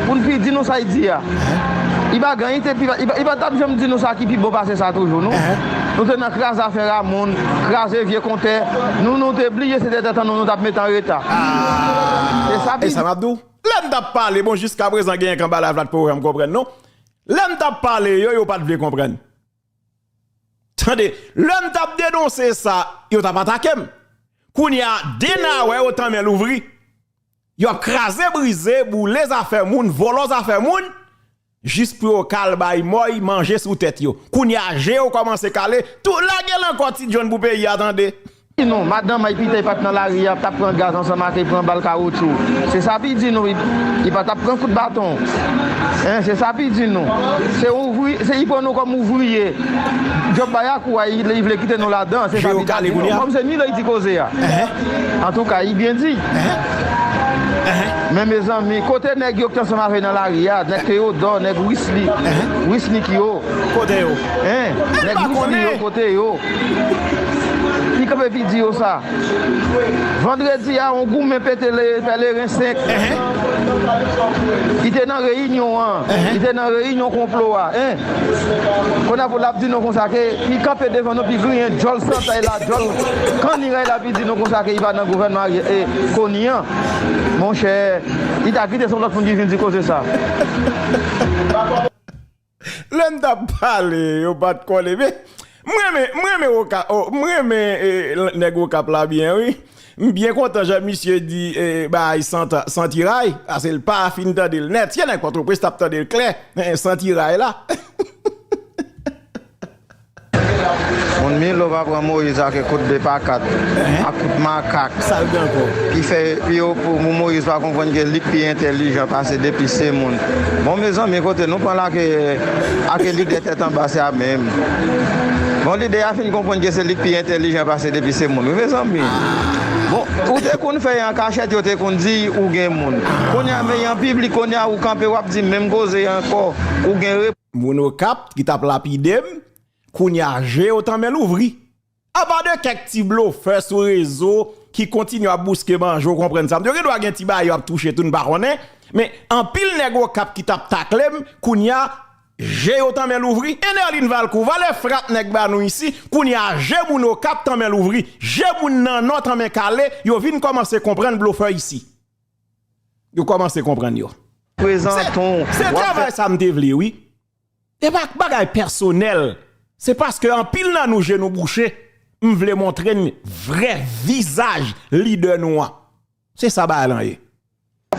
Pou n pi di nou sa li di a. Li pa gen anyen, li pa, li pa t ap janm di nou sa ki pi bon pase sa toujou, non. Nou te nan kraze afè Ramoun, kraze vye kontè. Nou, nou te bliye se te tèt an nou, nou t ap mete an reta. E sa pi. E sa m ap di w. Lè m t ap pale, bon, jiskaprezan gen anba lav la t poko janm konprann, non. Lè m t ap pale yo, yo pa t vle konprann. Tande, lè m t ap denonse sa, yo t ap atake m. Kounye a, de nawè yo tanmen louvri. Y ap kraze, brize, boule zafè moun, vòlò zafè moun, jis pou yo ka al bay mòy manje sou tèt yo. Kounye a, je yo kòmanse kale, tou lage l ankò Ti John pou peyi a tande. Di nou, madanm li pitay pa t nan lari a, t ap pran gaz ansanm ak li pran bal kawotchou. Se sa pi di nou, li, li pa t ap pran kout baton. Hein, se sa pi di nou. Se ouvri, se li pran nou kòm ouvriye. Djòb bayakou a, li, li vle kite nou ladan, se sa pi di nou. Kòm se Milo ki di koze a. Antouka, li byen di. Men mezanmi, kote nèg yo ki t ansanm avè nan lari a, nèg Teyodò, nèg Wisli, Wisnik yo? Kote yo? Hein? Nèg Wisli yo, kote yo? Li kanpe pi di yo sa. Vandredi a, yon goumen pete le, pèleren senk. Li te nan reyinyon an. Li te nan reyinyon konplo a. Hein? Kounye a pou l ap di nou konsa ke li kanpe devan nou, pi griyen djòl santay la, djòl kanniray la, pi di nou konsa ke li pa nan gouvènman Ariel, e, Conille an. Monchè, li ta kite se yon lòt moun ki vin di koze sa. Lè m t ap pale, yo pa t kole. Men, m renmen, m renmen Okap, oh, m renmen, eh, nèg Okap la byen, wi. M byen kontan jan misye di, eh, bay san, san tiray, paske l pa fin tande l nèt. Si nèg Pòtoprens t ap tande l klè, eh, san tiray la. Moun Milo pa pran Moyiz ak kout de pa kat, ak kout makak. Sa l gen ankò? Ki fè, pi yo, pou, pou Moyiz pa konprann ke li k pi entèlijan pase depi se moun. Bon, mezanmi, kote nou pran la ke, ak lidè tèt anba sa menm? Bon, lidè a fin konprann ke se li k pi entèlijan pase depi se moun. Wi, mezanmi. Bon, ou te konn fè an kachèt, yo te konn di ou gen moun. Kounye a, men an piblik, kounye a, ou kanpe, w ap di menm koze ankò. Ou gen moun Okap ki t ap lapide m, kounye a je yo tanmen louvri. Apa de kèk ti blofè sou rezo ki kontinye ap bouske manje, w konprann sa m di w, gen dwa gen ti bagay yo ap touche tou, n pa konnen, men anpil nèg Okap ki t ap takle m, kounye a je yo tanmen louvri. Enerline Valcourt, valè frap nèg ba nou isi, kounye a je moun Okap tanmen louvri, je moun nan Nò tanmen kale, yo vin kòmanse konprann blofè isi. Yo kòmanse konprann yo. Se, se travay sa m te vle, wi. E pa bagay pèsonèl. Se paske anpil nan nou je nou bouche. M vle montre n vrè vizaj lidè nou an. Se sa bagay lan ye.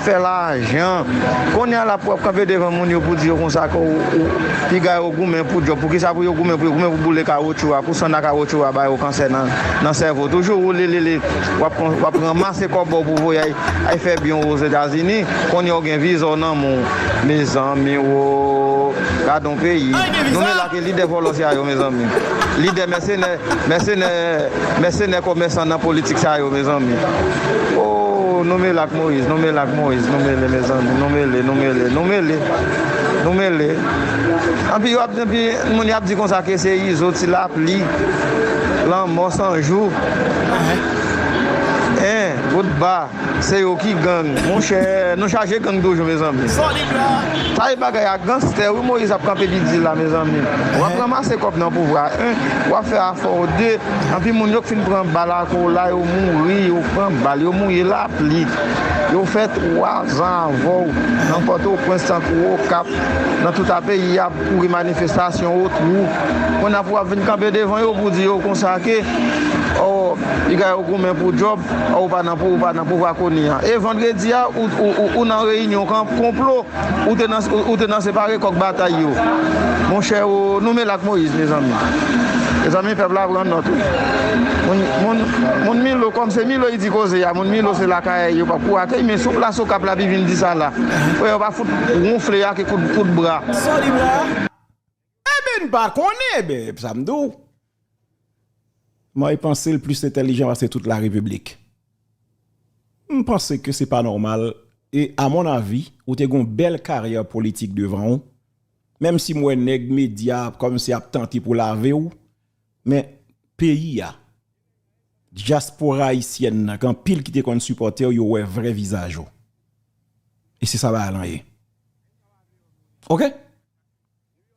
Fè lajan. Kounye a la pou w ap kanpe devan moun yo pou di yo konsa ke w, w, piga yo goumen pou djòb. Poukisa pou yo goumen pou yo goumen pou boule kawotchou a, pou sann a kawotchou a ba yo kansè nan, nan sèvo. Toujou woule lele, w ap, w ap ranmase kòb ou pou voye al fè byen Ozetazini. Kounye a w gen viza w nan men w. Mezanmi wo. Gade yon peyi. Nou men la ke lidè vòlò sa yo, mezanmi. Lidè mèsenè, mèsenè, mèsenè kòmèsan nan politik sa yo, mezanmi. Oh, nou mele ak Moyiz, nou mele ak Moyiz, nou mele, mezanmi, nou mele, nou mele, nou mele, nou mele. Anpi yo ap, anpi moun y ap di konsa ke se Izo, Ti Lapli, Lanmò San Jou. Enhen. Kout ba, se yo ki gang. Monchè, nou chaje gang toujou, mezanmi. Sa e bagay a ganstè, wi, Moyiz ap kanpe di di la, mezanmi. W ap ranmase kòb nan pouvwa, en, w ap fè afè w, de. Anpi moun yo k fin pran bal ak ou la, yo mouri, yo pran bal, yo mouye lapli. Yo fè twa zan avè w nan Pòtoprens, tankou Okap, nan tout a peyi a, kouri manifestasyon, Wotwou. Kounye a pou w ap vin kanpe devan yo pou di yo konsa ke, o, piga yo goumen pou djòb, o, ou pa nan pou, ou pa nan pouvwa kounye a. E vandredi a, ou, ou, ou, ou nan reyinyon kan-, konplo. Ou te nan, ou, ou te nan separe kòk batay yo. Monchè, o, nou mele ak Moyiz, mezanmi. Mezanmi, pèp la pran nòt, wi. Moun, moun, moun Milo, kòm se Milo ki di koze a, moun Milo se lakay yo p ap kou atè, men sou plas Okap la, li vin di sa la. Frè yo pa fout wonfle ak kout, kout bra. Sa li la? Ebyen, m pa konnen, ebyen, sa m di w. Mwen panse l plis entèlijan pase tout la repiblik. M panse ke se pa nòmal, e a mon avi, ou te gon bèl karyè politik devan w, menm si m wè nèg medya ap kòmsi ap tante pou lave w, men peyi a, dyaspora ayisyèn nan, gen anpil ki te konn sipòte w, yo wè vrè vizaj ou. E se sa bagay lan ye. Oke?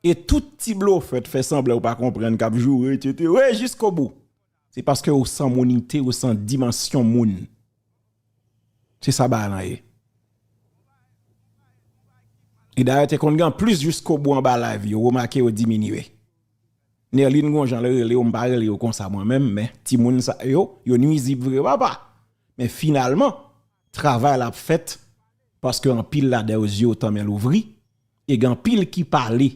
E tout ti blofè t fè sanblan ou pa konprann k ap joure, etsetera. Wi, jiskobou. Se paske ou san mounite, ou san dimansyon moun. Se sa bagay lan ye. E dayè, te konn gen plis jiskobou anba live yo, remake yo diminye. Nerline gon jan l rele yo, m pa rele yo konsa mwen menm, men timoun sa yo, yo nwizib vre, papa. Men finalman, travay la ap fèt, paske anpil ladan yo zye yo tanmen louvri, e gen anpil ki pale.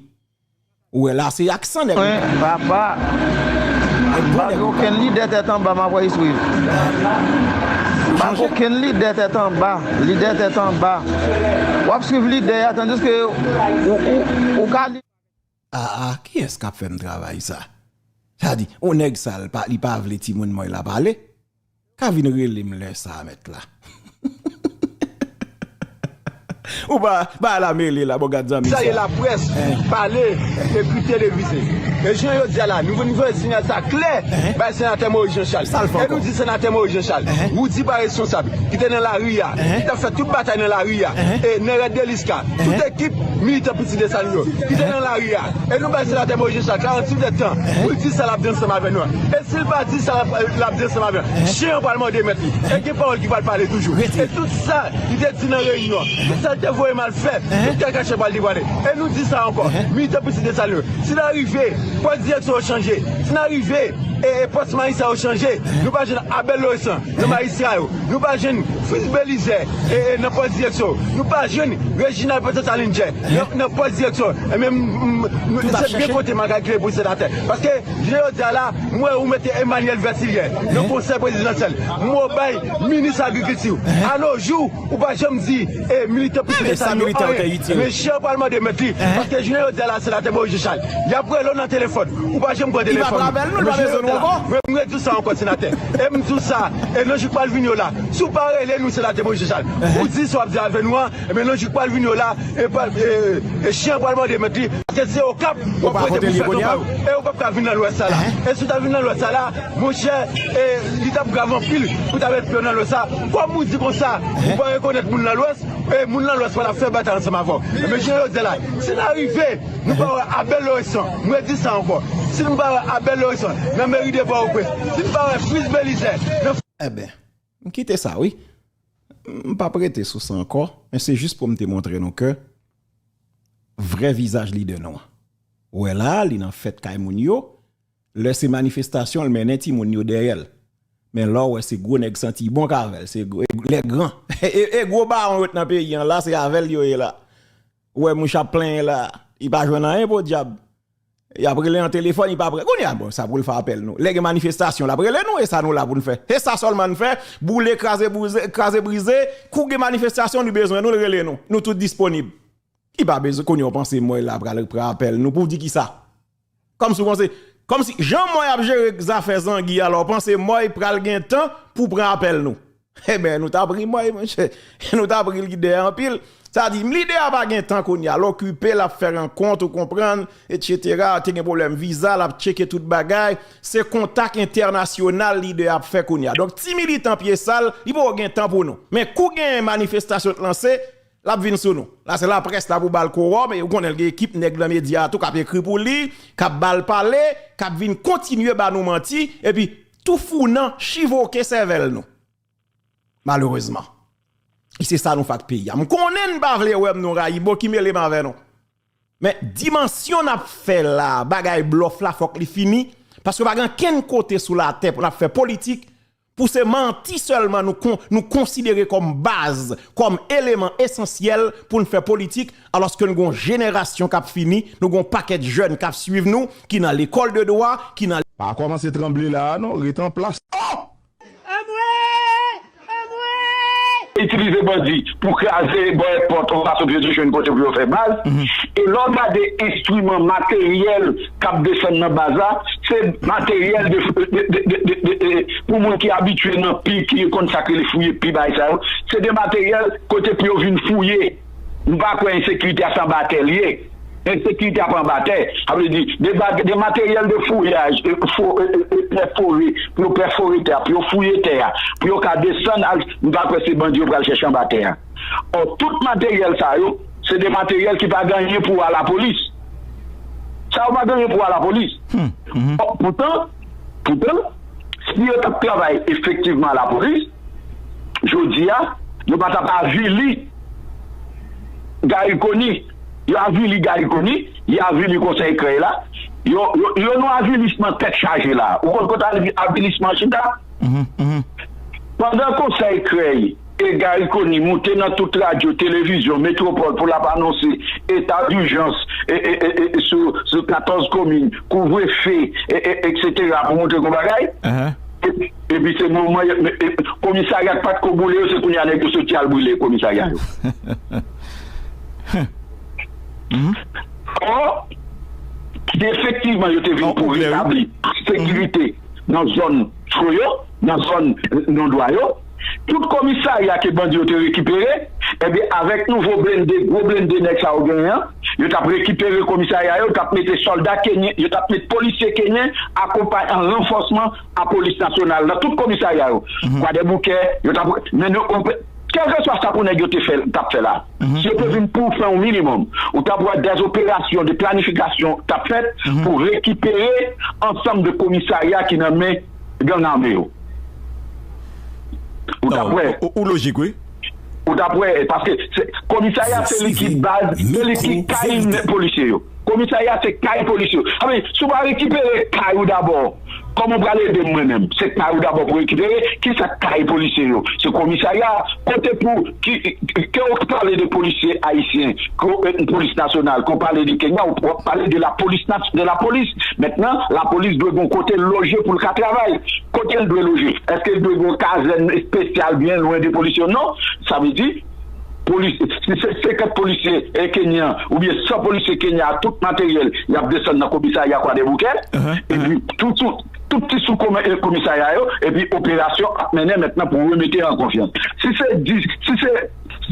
Ou wè la, se aksan nèg. Mwen, papa, m pa gen okenn lidè tèt anba m ap wè swiv. M pa gen okenn lidè tèt anba, lidè tèt anba. W ap swiv lidè a, tandiske ou, ou, ou ka li. A, a, kiyès k ap fè m travay sa? Sa di, yon nèg sa, li pa, li pa vle timoun mwen la pale. Ka vin rele m lè sa a, mèt la. Ou pa, ba la mele la, bon, gad zanmi sa. Sa e laprès, pale, epi televize. E jan yo di a la, nou vin voye sinyal sa klè, bay senatè Moïse Jean Charles. Sa l fè ankò? E nou di senatè Moïse Jean Charles, ou di pa responsab, ki te nan lari a, ki t ap fè tout batay nan lari a, e Nèrèt Deliska, tout ekip militan Pitit Desalin yo, ki te nan lari a. E nou bay senatè Moïse Jean Charles karannsis èdtan pou l di sa l ap di ansanm avè nou an. E si l pa di sa l ap, l ap di ansanm avè nou an, chen an pral mòde mèt li. E gen pawòl ki pral pale toujou. E tout sa li te di nan reyinyon an, tout sa l te voye m al fè, tout kaka chen pral devwale. E nou di sa ankò, militan Pitit Desalin yo, si n arive, pòs direksyon yo chanje, si n arive, e, e pòs majistra yo chanje, nou pa jwenn Abel Lauressant nan majistra yo, nou pa jwenn Fritz Belizaire, e, e nan pòs direksyon, nou pa jwenn Reginald Pòs Desalin Djè nan, nan pòs direksyon. Ebyen, m, m, m, se byen kote m a kalkile pou senatè. Paske, jounen jodi a la, m wè ou mete Emmanuel Vertillier nan konsèy prezidansyèl. M wè w bay minis agrikilti. A nos jours, ou pa janm di, e, militan Pitit Desalin yo anyen. Men chen an pral mande mèt li. Paske jounen jodi a la, senatè Moïse Jean Charles, y ap rele w nan telefòn. Ou pa janm pran telefòn. Li pa pran apèl nou, li pa bezwen nou ankò. Mwen, m redi w sa ankò, senatè. E m di w sa, e nan jou k pral vini yo la, si w pa rele nou, senatè Moïse Jean Charles, pou di sa w ap di avè nou an, ebyen, nan jou k pral vini yo la, e, e, e chen an pral mande mèt li, paske se Okap w ap rete pou fè kanpay ou. E ou p ap ka vin nan Lwès sa la. E si w ta vin nan Lwès sa la, monchè, e li t ap grav anpil pou w ta met pye w nan Lwès sa. Kòm ou di konsa, ou pa rekonèt moun nan Lwès, e moun nan Lwès pa t ap fè batay ansanm avè w. Ebyen, jounen jodi a la, si n arive, nou pa wè Abel Lauressant, m redi sa ankò, si nou pa wè Abel Lauressant nan meri de Pòtoprens, si nou pa wè Fritz Belizaire nan Ebyen, m kite sa, wi. M p ap rete sou sa ankò, men se jis pou m te montre nou ke vrè vizaj lidè nou an. Ou wè la, li nan fèt kay moun yo. Lè se manifestasyon, l mennen timoun yo dèyè l. Men lè w wè se gwo nèg santi bon k avè l, se gwo, e, lè gran. E, e gwo bawon yo t nan peyi an la, se avè l yo ye la. Ou wè mouche ap plenyen la, li pa jwenn anyen, podyab. Y ap rele nan telefòn, li pa pran. Kounye a, bon, sa pou l fè apèl nou. Lè gen manifestasyon, l ap rele nou, e sa nou la pou n fè. E sa sèlman n fè, boule, kraze, brize, kraze, brize, kou gen manifestasyon, nou bezwen nou, l rele nou. Nou tout disponib. Li pa bezwen, kounye a w panse mwen la pral pran apèl nou pou di kisa? Kòmsi w panse, kòmsi, jan mwen ap jere zafè zangi a la, w panse mwen pral gen tan pou pran apèl nou? Ebyen, nou t ap ri mwen, monchè. Nou t ap ri lidè a anpil. Sa di, lidè a pa gen tan kounye a. L okipe, l ap fè rankont, ou konprann, etsetera. Te gen pwoblèm viza, l ap tcheke tout bagay. Se kontak entènasyonal lidè a ap fè kounye a. Donk, ti militan pye sal, li poko gen tan pou nou. Men kou gen manifestasyon t lanse, l ap vin sou nou. La, se laprès la pou ba l kowòm, e ou konnen l gen ekip nèg nan medya a tou k ap ekri pou li, k ap ba l pale, k ap vin kontinye ba nou manti, epi tou founan chivoke sèvèl nou. Malerezman. E se sa nou fè ak peyi a. M konnen n pa vle wè m, nou rayi m, bon, ki mele m avè nou. Men dimansyon n ap fè la, bagay blòf la, fòk li fini. Paske pa gen ankenn kote sou latè pou n ap fè politik, pou se manti sèlman nou, kon, nou konsidere kòm baz, kòm eleman esansyèl pou n fè politik, alòske n gon jenerasyon k ap fini, nou gon pakèt jèn k ap swiv nou, ki nan lekòl de dwa, ki nan Pa kòmanse tranble la a non, ret an plas. Oh! Anmwe! Anmwe! Itilize bandi pou kraze bò èpòt yon fason pou yo te jwenn kote pou yo fè baz. E lè w gade enstriman materyèl k ap desann nan baz la, se materyèl de, de, de, de, de, de, de, pou moun ki abitye nan pi, ki konn sa k rele fouye pi bagay sa yo. Se de materyèl kote pou yo vin fouye. Nou pa kwè ensekirite a se anba tè l ye. Ensekirite a pa anba tè. Sa vle di, de, ba- de materyèl de fouyaj, e, fo- e, e, e, pèfore, pou yo pèfore tè a, pou yo fouye tè a, pou yo ka desann al, nou pa kwè se bandi yo pral chèche anba tè a. Ò, tout materyèl sa yo, se de materyèl ki pa gen anyen pou wè a lapolis. Sa yo pa gen anyen pou wè a lapolis. Ò, poutan, poutan, si yo t ap travay efektivman a lapolis, jodi a, yo pa t ap avili Garry Conille. Yo avili Garry Conille, yo avili Konsèy Krèy la. Yo, yo, yo nan avilisman tèt chaje la. Ou konn kote avi- avilisman chita? Pandan Konsèy Krèy e Garry Conille moute nan tout radyo, televizyon, metwopòl pou l ap anonse eta dijans e, e, e, e, sou, sou katòz komin, kouvrefe, e, e, etsetera, pou montre gon bagay. Epi, epi se moman, e, e, komisarya k pa t ko boule yo, se kounye a nèg yo soti al boule komisarya yo. Ò, si efektivman yo te vin pou retabli sekirite nan zòn fwo yo, nan zòn non dwa yo, tout komisarya ke bandi yo te rekipere, ebyen, avèk nouvo blende, gwo blende nèg sa yo genyen an, yo t ap rekipere komisarya yo, yo t ap mete sòlda kenyen, yo t ap met polisye kenyen akonpay an ranfòsman a polis nasyonal nan tout komisarya yo. Kwadèboukè, yo t ap, men nou, kèlkeswa sa pou nèg yo te fè, t ap fè la, si yo te vin pou fè yon minimòm, ou t ap wè dèzoperasyon de planifikasyon t ap fèt pou rekipere ansanm de komisarya ki nan men gang ame yo. Ou t ap wè. Ou, ou lojik, wi. Ou t ap wè, paske se, komisarya se li ki baz, se li ki kay polisye yo. Komisarya se kay polisye yo. Sa vle di, si w pa rekipere kay ou dabò, kòman w pral ede m mwen menm? Se kay ou dabò pou rekipere. Kisa k kay polisye yo? Se komisarya, kote pou, ki, ke w pale de polisye ayisyen, ke w, e, polis nasyonal, ke w pale de Kenya, w pale de lapolis, de lapolis. Mentnan, lapolis dwe gon kote l loje pou l ka travay. Kote l dwe loje? Èske l dwe gon kazèn espesyal byen lwen de polisye yo? Non. Sa vle di, polis, si se senkant polisye, e, kenyan, oubyen san polisye kenyan ak tout materyèl, y ap desann nan komisarya Kwadèboukè, epi tout sou, tout ti sou komi- e, komisarya yo, epi operasyon ap mennen mentnan pou remete an konfyans. Si se dis, si se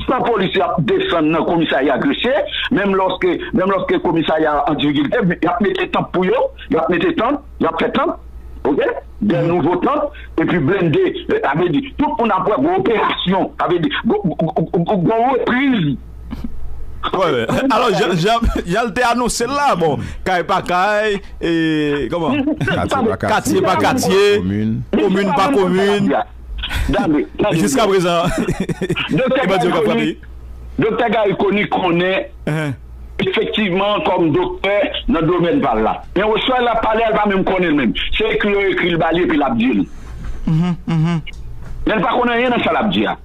san polisye ap desann nan komisarya Gresye, menm lòske, menm lòske komisarya an difikilte, y ap mete tant pou yo, y ap mete tant, y ap fè tant, oke? De nouvo tant, epi blende, e, sa vle di, tout moun ap wè gwo operasyon, sa vle di, gwo, gwo, gwo, gwo repriz. Wè, wè. Alò, jan, jan, jan l te anonse l la, bon, kay pa kay, e, kòman? Katye pa katye. Katye pa katye, komin pa komin. Tande, tande. Jiska prezan, e bandi yo k ap frape. Doktè Garry Conille konnen efektivman kòm doktè nan domèn pa l la. Men oswa l ap pale a, l pa menm konnen l menm. Se ekri yo ekri l ba li epi l ap di l. Men l pa konn anyen nan sa l ap di a.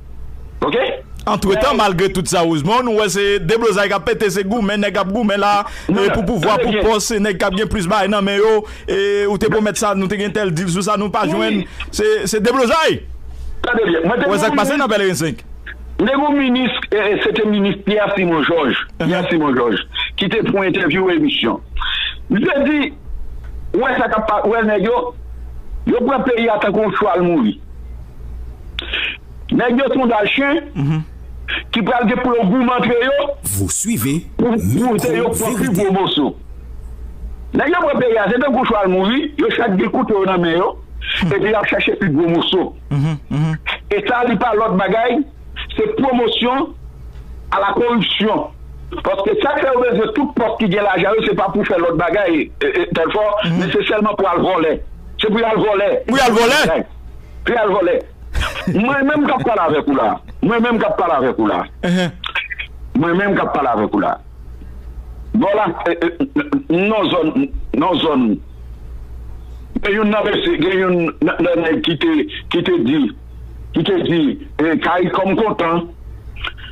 Oke? Antretan, malgre tout sa, erezman, nou wè se deblozay k ap pete, se goumen, nèg ap goumen la, e, pou pouvwa, pou pòs, se nèg k ap gen plis bagay nan men yo, e, ou te pwomèt sa, nou te gen tèl dil sou sa, nou pa jwenn, se, se deblozay. Tande byen, mwen te... Ou wè sa k pase nan Pèleren senk? M te gon minis, e, e, se te minis Pierre Simon Georges. Pierre Simon Georges, ki te fè yon entèvyou emisyon. Li te di, ou wè sa k ap pa, ou wè nèg yo, yo pran peyi a tankou yon chwal mouri. Nèg yo se yon dal chen ki pral gen pou yo goumen antre yo pou, pou te yo pran pi gwo moso. Nèg yo pran peyi a, se tankou chwal mouri, yo chak gen kouto yo nan men yo, epi y ap chèche pi gwo moso. E sa, li pa lòt bagay, se pwomosyon a la koripsyon. Paske sa k fè yo bezwen tout pòs ki gen lajan yo, se pa pou fè lòt bagay, e, e, tèl fò, men se sèlman pou al vòlè. Se pou y al vòlè. Pou y al vòlè? Pou y al vòlè. Mwen menm k ap pale avèk ou la. Mwen menm k ap pale avèk ou la. Mwen menm k ap pale avèk ou la. Bon la, e, e, nan zòn, nan zòn, gen youn nan mesye, gen youn nan, nan nèg ki te, ki te di, ki te di, e, CARICOM kontan,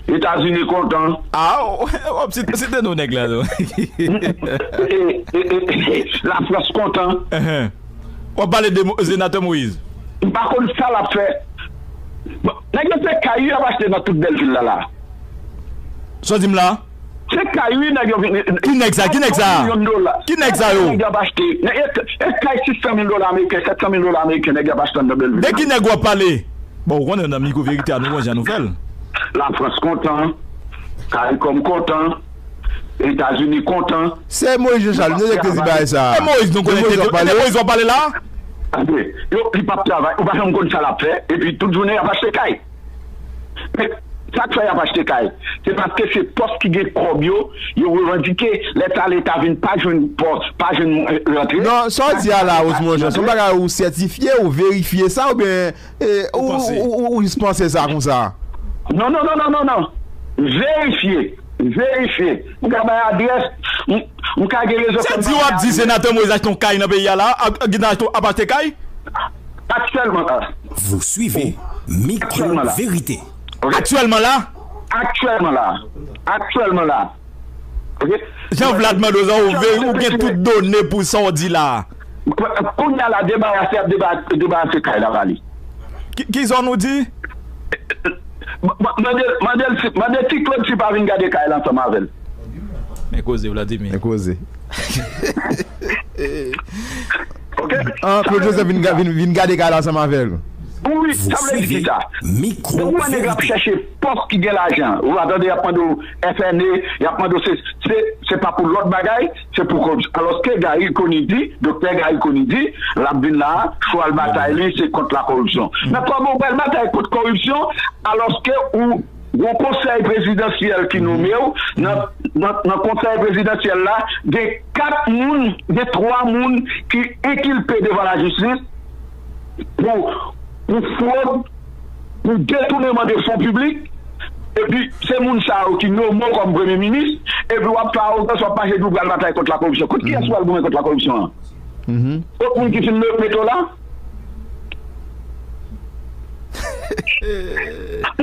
Etazini kontan. Ah, w ap site, site non nèg la, non. E, e, e, e, Lafrans kontan. Enhen. W ap pale de Mo-, Senatè Moïse. M pa konn sa l ap fè. Bon, nèg yo se kay wi y ap achte nan tout bèl vil la la. Sa w di m la? Se kay wi nèg yo vin. Ki nèg sa? Ki nèg sa? Milyon dola. Ki nèg sa yo? Nèg yo ap achte. Nèg, e, e kay sis san mil dola ameriken, sèt san mil dola ameriken, nèg yo ap achte anndan bèl vil. De ki nèg w ap pale? Bon, ou konnen nan mikwo verite a, nou gon jan nou fè l. Lafrans kontan, CARICOM kontan, Etazini kontan. Se Moïse Jean Charles, nou te di bagay sa. E Moïse nou konnen, e Moïse w ap pale la? Yo, li p ap travay, ou pa janm konn sa l ap fè, epi tout jounen y ap achte kay. Men, sa k fè y ap achte kay? Se paske se pòs ki gen kòb yo, yo revandike. Lè sa Leta vin pa jwenn pòs, pa jwenn, e, rantre. Non, sa w di a la, Rosemond Jean, se yon bagay ou sètifye, ou verifye sa, oubyen E, ou, ou, ou, ou jis panse sa konsa? Non, non, non, non, non, non. Verifye. Verifye. M ka bay adrès, m, m ka gen rezon. Se di w ap di Senatè Moïse achte yon kay nan peyi a la, ap, ap, ap achte kay? Aktyèlman la. Vous suivez Micro Vérité. Aktyèlman la? Aktyèlman la. Aktyèlman la. Ok? Jean Vlad mande w sa, ou ve-, ou gen tout done pou sa w di la. Kounye a la, debarase ap deba-, debarase kay la ba li. Ki, ki zòn ou di? M-, m-, mande, mande l si, mande Ti Claude si pa vin gade kay la ansanm avè l. Men koze, Vladimir. Men koze. Ok? An, Claude Joseph vin ga-, vin, vin gade kay la ansanm avè l. Wi, sa vle di ki sa? Depi w wè nèg ap chèche pòs ki gen lajan, ou pa tande y ap mande w F N A, y ap mande w se, se, se pa pou lòt bagay, se pou koripsyon. Alòske Garry Conille di, Doktè Garry Conille di, l ap vin la a, chwal batay li, se kont la koripsyon. Nan kòman w pral batay kont koripsyon, alòske ou gon konsèy prezidansyèl ki nonme w, nan, nan, nan konsèy prezidansyèl la, gen kat moun, gen twa moun ki enkilpe devan lajistis pou, pou fwod, pou detouneman de fon piblik, epi se moun sa yo ki nonme w kòm premye minis, epi w ap fè awoganns, w ap mache di w pral batay kont la koripsyon. Kont kiyès ou pral goumen kont la koripsyon an? Kot moun ki fin me-, mete w la?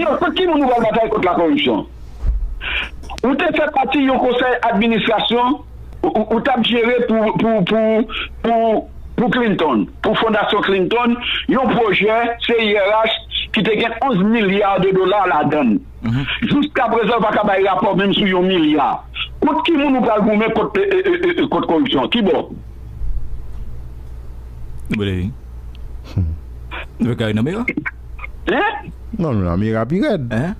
Non, kot ki moun ou pral batay kont la koripsyon? Ou te fè pati yon konsèy administrasyon, ou, ou, ou t ap jere pou, pou, pou, pou, pou Clinton, pou Fondasyon Clinton, yon pwojè C I R H ki te gen onz milya de dola ladan l. Jiskaprezan, yo pa ka bay rapò menm sou yon milya. Kont ki moun ou pral goumen kont, e, e, e, e, kont koripsyon? Ki bò? Valéry. Nou fè kare nan mera? Hein? Non, non, nan mera pi rèd. Hein?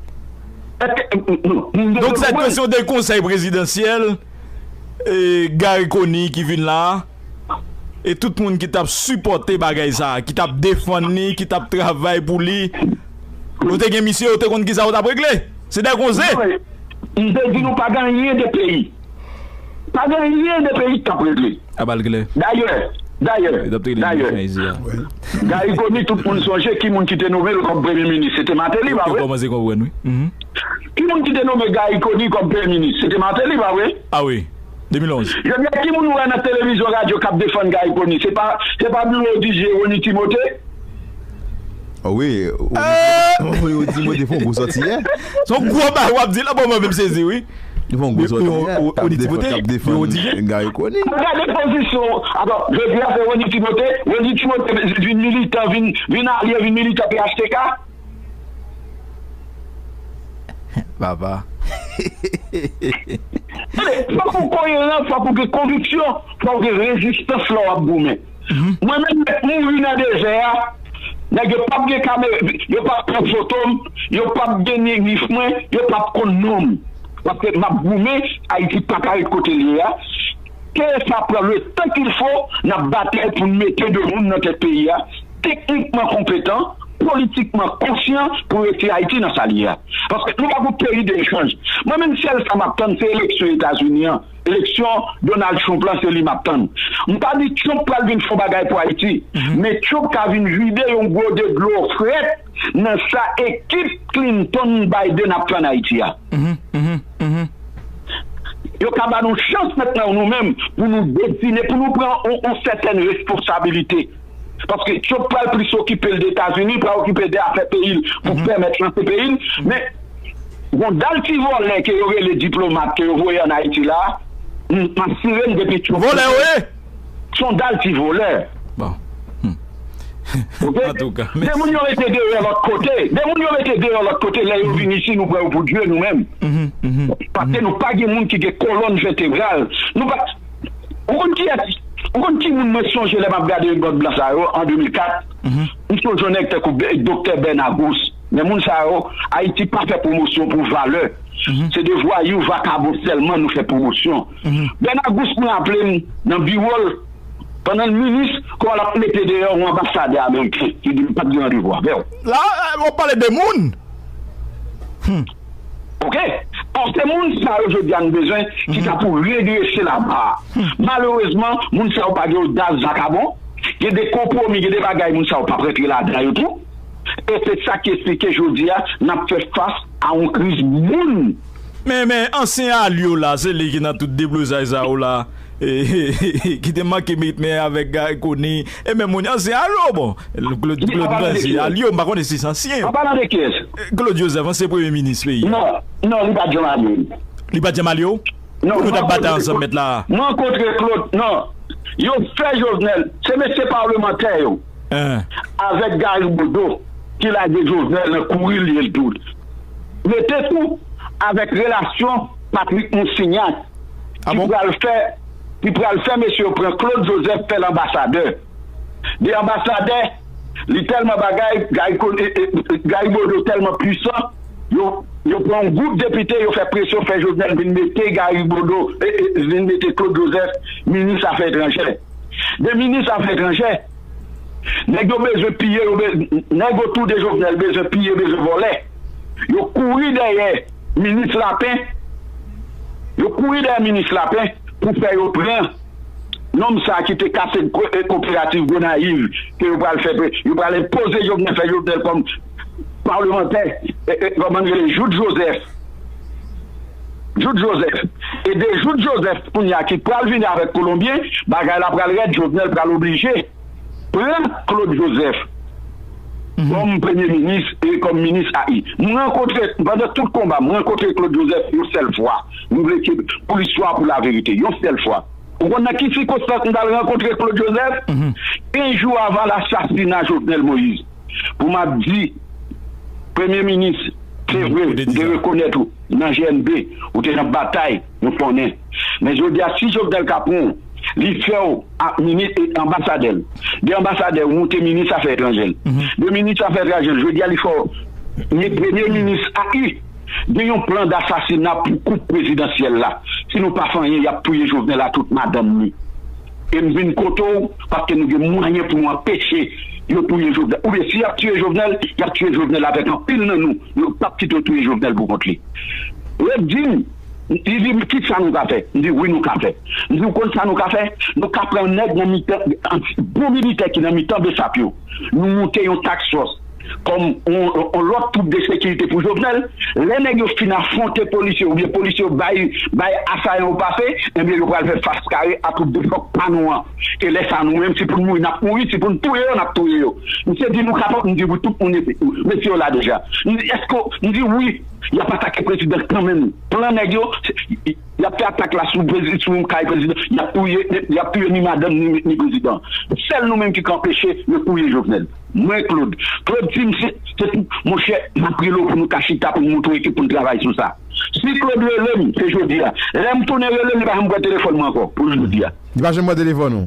Èske, non, non, donk, sa kesyon de konsèy prezidansyèl, e, Garry Conille ki vin la, e tout moun ki t ap sipòte bagay sa, ki t ap defann li, ki t ap travay pou li, yo te gen misye, yo te konn kisa yo t ap regle. Se de konze. Non, men, m te di nou pa gen anyen de peyi. Pa gen anyen de peyi k ap regle. A bal klè. Dayè, dayè, dayè, Garry Conille, tout moun sonje ki moun ki te nonmen l kòm premye minis. Se te Martelly, pa vre? Yo kòmanse konprann, wi. Ki moun ki te nonmen Garry Conille kòm premye minis? Se te Martelly, pa vre? A wi, de mil onz. Jodi a, ki moun ou wè nan televizyon, radyo k ap defann Garry Conille? Se pa, se pa Bureau D J Rony Timothée? Ah wi, Rony Timothée fè yon gwo sòti yè. Se yon gwo bagay w ap di la, bon, mwen menm sezi, wi. Li fè yon gwo sòti yè. K ap defann, k ap defann Garry Conille. Gade pozisyon, atò, jodi a se Rony Timothée, Rony Timothée vin militan, vin, vin alye, vin militan P H T K. Papa. Tande, fòk ou koyeran, fòk ou gen konviksyon, fòk ou gen rezistans lè w ap goumen. Mwen menm, m mouri nan dezè a, Nèg yo p ap gen kamera, yo p ap pran foto m, yo p ap gen ni nif mwen, yo p ap konn non m. Paske m ap goumen, Ayiti pa ka ret kote l ye a. K S A pran le tan qu'il faut, n ap batay pou n mete de moun nan tèt peyi a, teknikman konpetan, politikman konsyan pou retire Ayiti nan sa l ye a. Paske nou pa pou peyi de echanj. Mwen menm sèl sa m ap tann se eleksyon Etazini an. Eleksyon Donald Trump lan se li m ap tann. M pa di Trump pral vin fè yon bagay pou Ayiti, men Trump ka vin vide yon gode dlo frèt nan sa ekip Clinton Biden ap fè ann Ayiti a. Yo ka ba nou chans mentnan nou menm pou nou desine, pou nou pran yon, yon sètèn responsabilite. Paske Trump pral plis okipe l de Etazini, pral okipe l de afè peyi l pou pèmèt lanse peyi l. Men gon dal ti vòlè ke yo rele diplomat ke yo voye ann Ayiti la, m asire m depi Trump. Vòlè yo ye? Se yon dal ti vòlè. Bon. Oke? De moun yo mete deyò lòt kote. De moun yo mete deyò lòt kote, lè yo vin isi, nou pran yo pou dye nou menm. Paske nou pa gen moun ki gen kolòn vètebral. Nou pa. Ou konn kiyès, ou konn ki moun mwen sonje lè m ap gade bòt blan sa yo an de mil kat? M sonje yon nèg tankou Doktè Bèna Gous. Men moun sa yo, Ayiti pa fè pwomosyon pou valè. Se de vwayou, vakabon sèlman nou fè pwomosyon. Bèna Gous mwen raple m nan biwo l, pandan l minis, kòman l ap mete deyò yon anbasadè ameriken ki di l pa t gen randevou avè w. La, w ap pale de moun. Oke? Or, se moun sa yo jodi a nou bezwen ki ta pou redrese laba a. Malerezman, moun sa yo pa gen odaz vakabon. Gen de konpwomi, gen de bagay moun sa yo p ap rantre ladan yo tou. E se sa ki esplike jodi a n ap fè fas a yon kriz moun. Men, men, ansyen alye w la, se li ki nan tout deblozay sa yo la, ki te manke met men avèk Guy Conille, e menm moun, ansyen alye w, bon, Claude, Claude Brazil, alye w, m pa konnen si se ansyen. An palan de kiyès? Claude Joseph, ansyen premye minis peyi a. Non, non, li pa t janm alye m. Li pa t janm alye w? Non, pou nou t ap batay ansanm mèt la. Mwen rankontre Claude, non. Yo fè Jovenel, se mesye palmantè yo. Avèk Gary Bodeau, ki lage Jovenel nan kouri l ye l tou. Mete tou avèk relasyon Patrick Moussignac, ki pral fè, ki pral fè mesye yo pran Claude Joseph fè l anbasadè. De anbasadè, li tèlman bagay, Gary Con-, e, e, Gary Bodeau tèlman pwisan, yo, yo pran yon gwoup depite, yo fè presyon, fè Jovenel vin mete Gary Bodeau, e, e, vin mete Claude Joseph minis afè etranjè. De minis afè etranjè, nèg yo bezwen piye, yo be-, nèg otou de Jovenel bezwen piye, bezwen vòlè. Yo kouri dèyè minis Lapen, yo kouri dèyè minis Lapen pou fè yo pran nonm sa ki te kase ko-, e, koperativ Gonayiv, ke yo pral fè pre-, yo pral enpoze Jovenel, fè Jovenel kòm palmantè, e, e, kòman rele, Jout Joseph. Jout Joseph. E de Jout Joseph, kounye a, ki pral vini avèk Kolonbyen, bagay la pral rèd, Jovenel pral oblije pran Claude Joseph kòm premye minis e kòm minis A I. Mwen rankontre, pandan tout konba, mwen rankontre Claude Joseph yon sèl fwa. Mwen vle ke pou listwa, pou laverite, yon sèl fwa. Ou konn nan ki sikonstans m t al rankontre Claude Joseph? Kenz jou avan lasasina Jovenel Moïse, pou m ap di, premye minis, se vre, m te rekonèt ou nan G N B, ou te nan batay, nou konnen. Men jodi a, si Jovenel ka pran w, li fè w a-, mini-, e, anbasadè l. De anbasadè, ou moute minis afè etranjè l. De minis afè etranjè l, jodi a, li fè w premye minis A I. Gen yon plan dasasina pou koup prezidansyèl la. Si nou pa fè anyen, y ap touye Jovenel a tout madanm li. E m vin kote w, paske nou gen mwayen pou nou anpeche yo touye Jovenel. Oubyen si y ap touye Jovenel, y ap touye Jovenel avèk anpil nan nou. Yo p ap kite yo touye Jovenel pou kont li. Yo di m, li di m, "Kisa nou ka fè?" M di, "Wi, nou ka fè." M di, "Ou konn sa nou ka fè? Nou ka pran nèg nan mitan, bon militè ki nan mitan Besap yo. Nou moute yon task force kòm on, on lòt twoup de sekirite pou Jovenel. Lè nèg yo fin afwonte polisye oubyen polisye yo bay, bay asayan yo pase, ebyen, yo pral fè fas kare a twoup de fòk pa nou an. E lè sa, nou menm, si pou n mouri, n ap mouri, si pou n touye yo, n ap touye yo." Misye di, "Nou kapab?" M di, "Wi, tout moun, mesye yo la deja." M di, "Èske," m di, "Wi, y ap atake prezidan kanmenm." Plan nèg yo, y ap fè atak la sou prezi-, sou kay prezidan, y ap touye, y ap touye ni madanm, ni, ni prezidan. Sèl nou menm ki ka anpeche yo touye Jovenel. Mwen, Claude. Claude di m, se, se pou, monchè, m ap rele w pou nou ka chita, pou n monte yon ekip, pou n travay sou sa. Si Claude rele m, se jodi a. Lè m tounen rele l, li pa janm pran telefòn mwen ankò, pou jodi a. Li pa janm pran telefòn ou?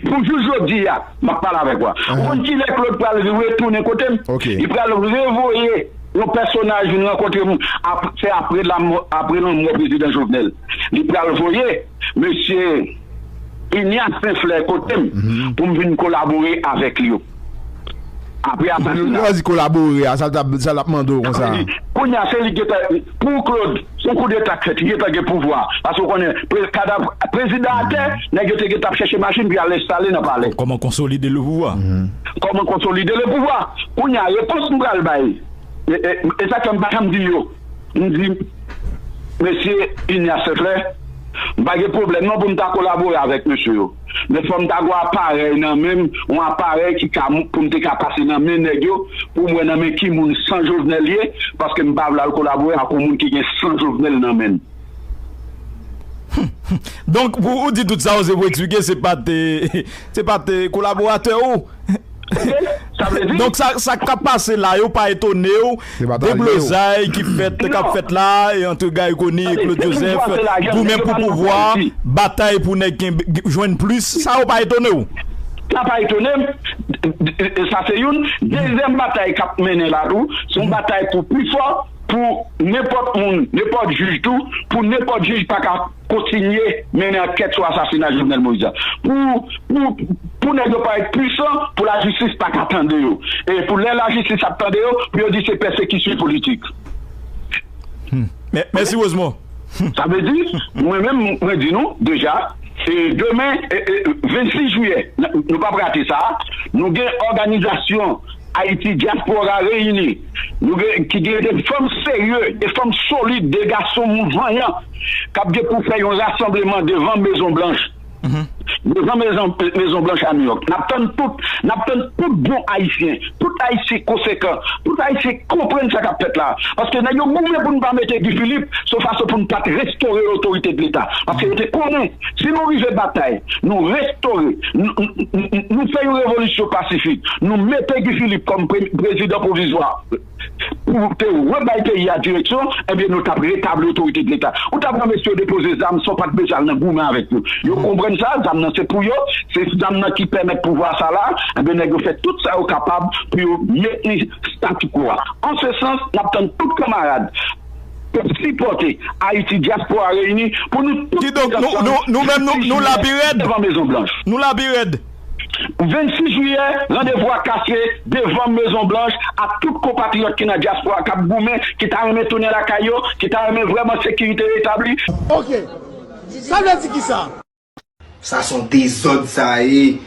Pou jis jodi a, m ap pale avèk ou a. Ou konn kilè Claude pral retounen kote m? Li pral revoye yon pèsonaj vin rankontre m. Se apre lanmò, apre lanmò prezidan Jovenel. Li pral voye mesye Ignace Saint-Fleur kote m pou m vin kolabore avèk li yo. Apre asasina. Lè w di kolabore a, sa l t ap, sa l ap mande w konsa? Kounye a, se li ki gentan, pou Claude, se yon koudeta k fèt, li gentan gen pouvwa. Paske w konnen, pre-, kadav prezidan atè, nèg yo te gentan ap chèche machin pou y al enstale nan palè. Kòman konsolide le pouvwa? Kòman konsolide le pouvwa? Kounye a, repons m pral bay, e, e, e sa k fè m pa janm di yo. M di, mesye Ignace Saint-Fleur, m pa gen pwoblèm non pou m ta kolabore avèk mesye yo. Men fò m ta gen yon aparèy nan men m, yon aparèy ki ka, pou m te ka pase nan men nèg yo, pou m wè nan men ki moun san Jovenel ye, paske m pa vle al kolabore ak yon moun ki gen san Jovenel nan men l. Donk, pou ou di tout sa, se pou eksplike se pa te, se pa te kolaboratè ou. Donk, sa, sa k ap pase la, yo pa etone w, deblozay ki fèt, k ap fèt la, e ant Guy Conille e Claude Joseph, goumen pou pouvwa, batay pou nèg jwenn plis, sa yo pa etone w? Sa pa etone m. Sa se youn. Dezyèm batay k ap mennen la tou, se yon batay pou pi fò, pou nenpòt moun, nenpòt jij tou, pou nenpòt jij pa ka kontinye mennen ankèt sou asasina Jovenel Moïse la. Pou, pou, pou nèg yo parèt pwisan, pou lajistis pa ka tande yo. E pou lè lajistis ap tande yo, pou yo di se pèsekisyon politik. Mèsi Rosemond. Sa vle di, mwen menm, mwen di nou deja, e demen, e, e, vennsis jiyè, n- nou p ap rate sa, nou gen òganizasyon Ayiti Dyaspora Reyini, nou gen, ki gen de fanm serye, de fanm solid, de gason moun vanyan, k ap gen pou fè yon rasanbleman devan Mezon Blanch. Devan Mezon, Mezon Blanch a Nouyòk. N ap tann tout, n ap tann tout bon Ayisyen, tout Ayisyen konsekan, tout Ayisyen konprann sa k ap fèt la. Paske nèg yo goumen pou n pa mete Guy Philippe, se yon fason pou n pa t restore otorite de Leta. Paske yo te konnen, si nou rive batay, nou restore, nou, nou, nou, nou fè yon revolisyon pasifik, nou mete Guy Philippe kòm pre- prezidan pwovizwa, pou te rebay peyi a direksyon, ebyen nou t ap retabli otorite de Leta. Ou t ap wè mesye yo depoze zam san w pa t bezwen al nan goumen avèk yo. Yo konprann sa, zam nan se pou yo, se zam nan ki pèmèt pouvwa sa la, ebyen nèg yo fè tout sa yo kapab pou yo mentni statu quo a. An se sans, n ap tann tout kanmarad k ap sipòte Ayiti Dyaspora Reyini pou nou tout Kidonk, nou, nou, nou menm, nou, nou la pi rèd. Devan Mezon Blanch. Nou la pi rèd. Vennsis jiyè, randevou a kase devan Mezon Blanch ak tout konpatriyòt ki nan dyaspora k ap goumen, ki ta renmen tounen lakay yo, ki ta renmen vrèman sekirite retabli. Ok. Sa vle di kisa? Sa se yon dezòd sa ye.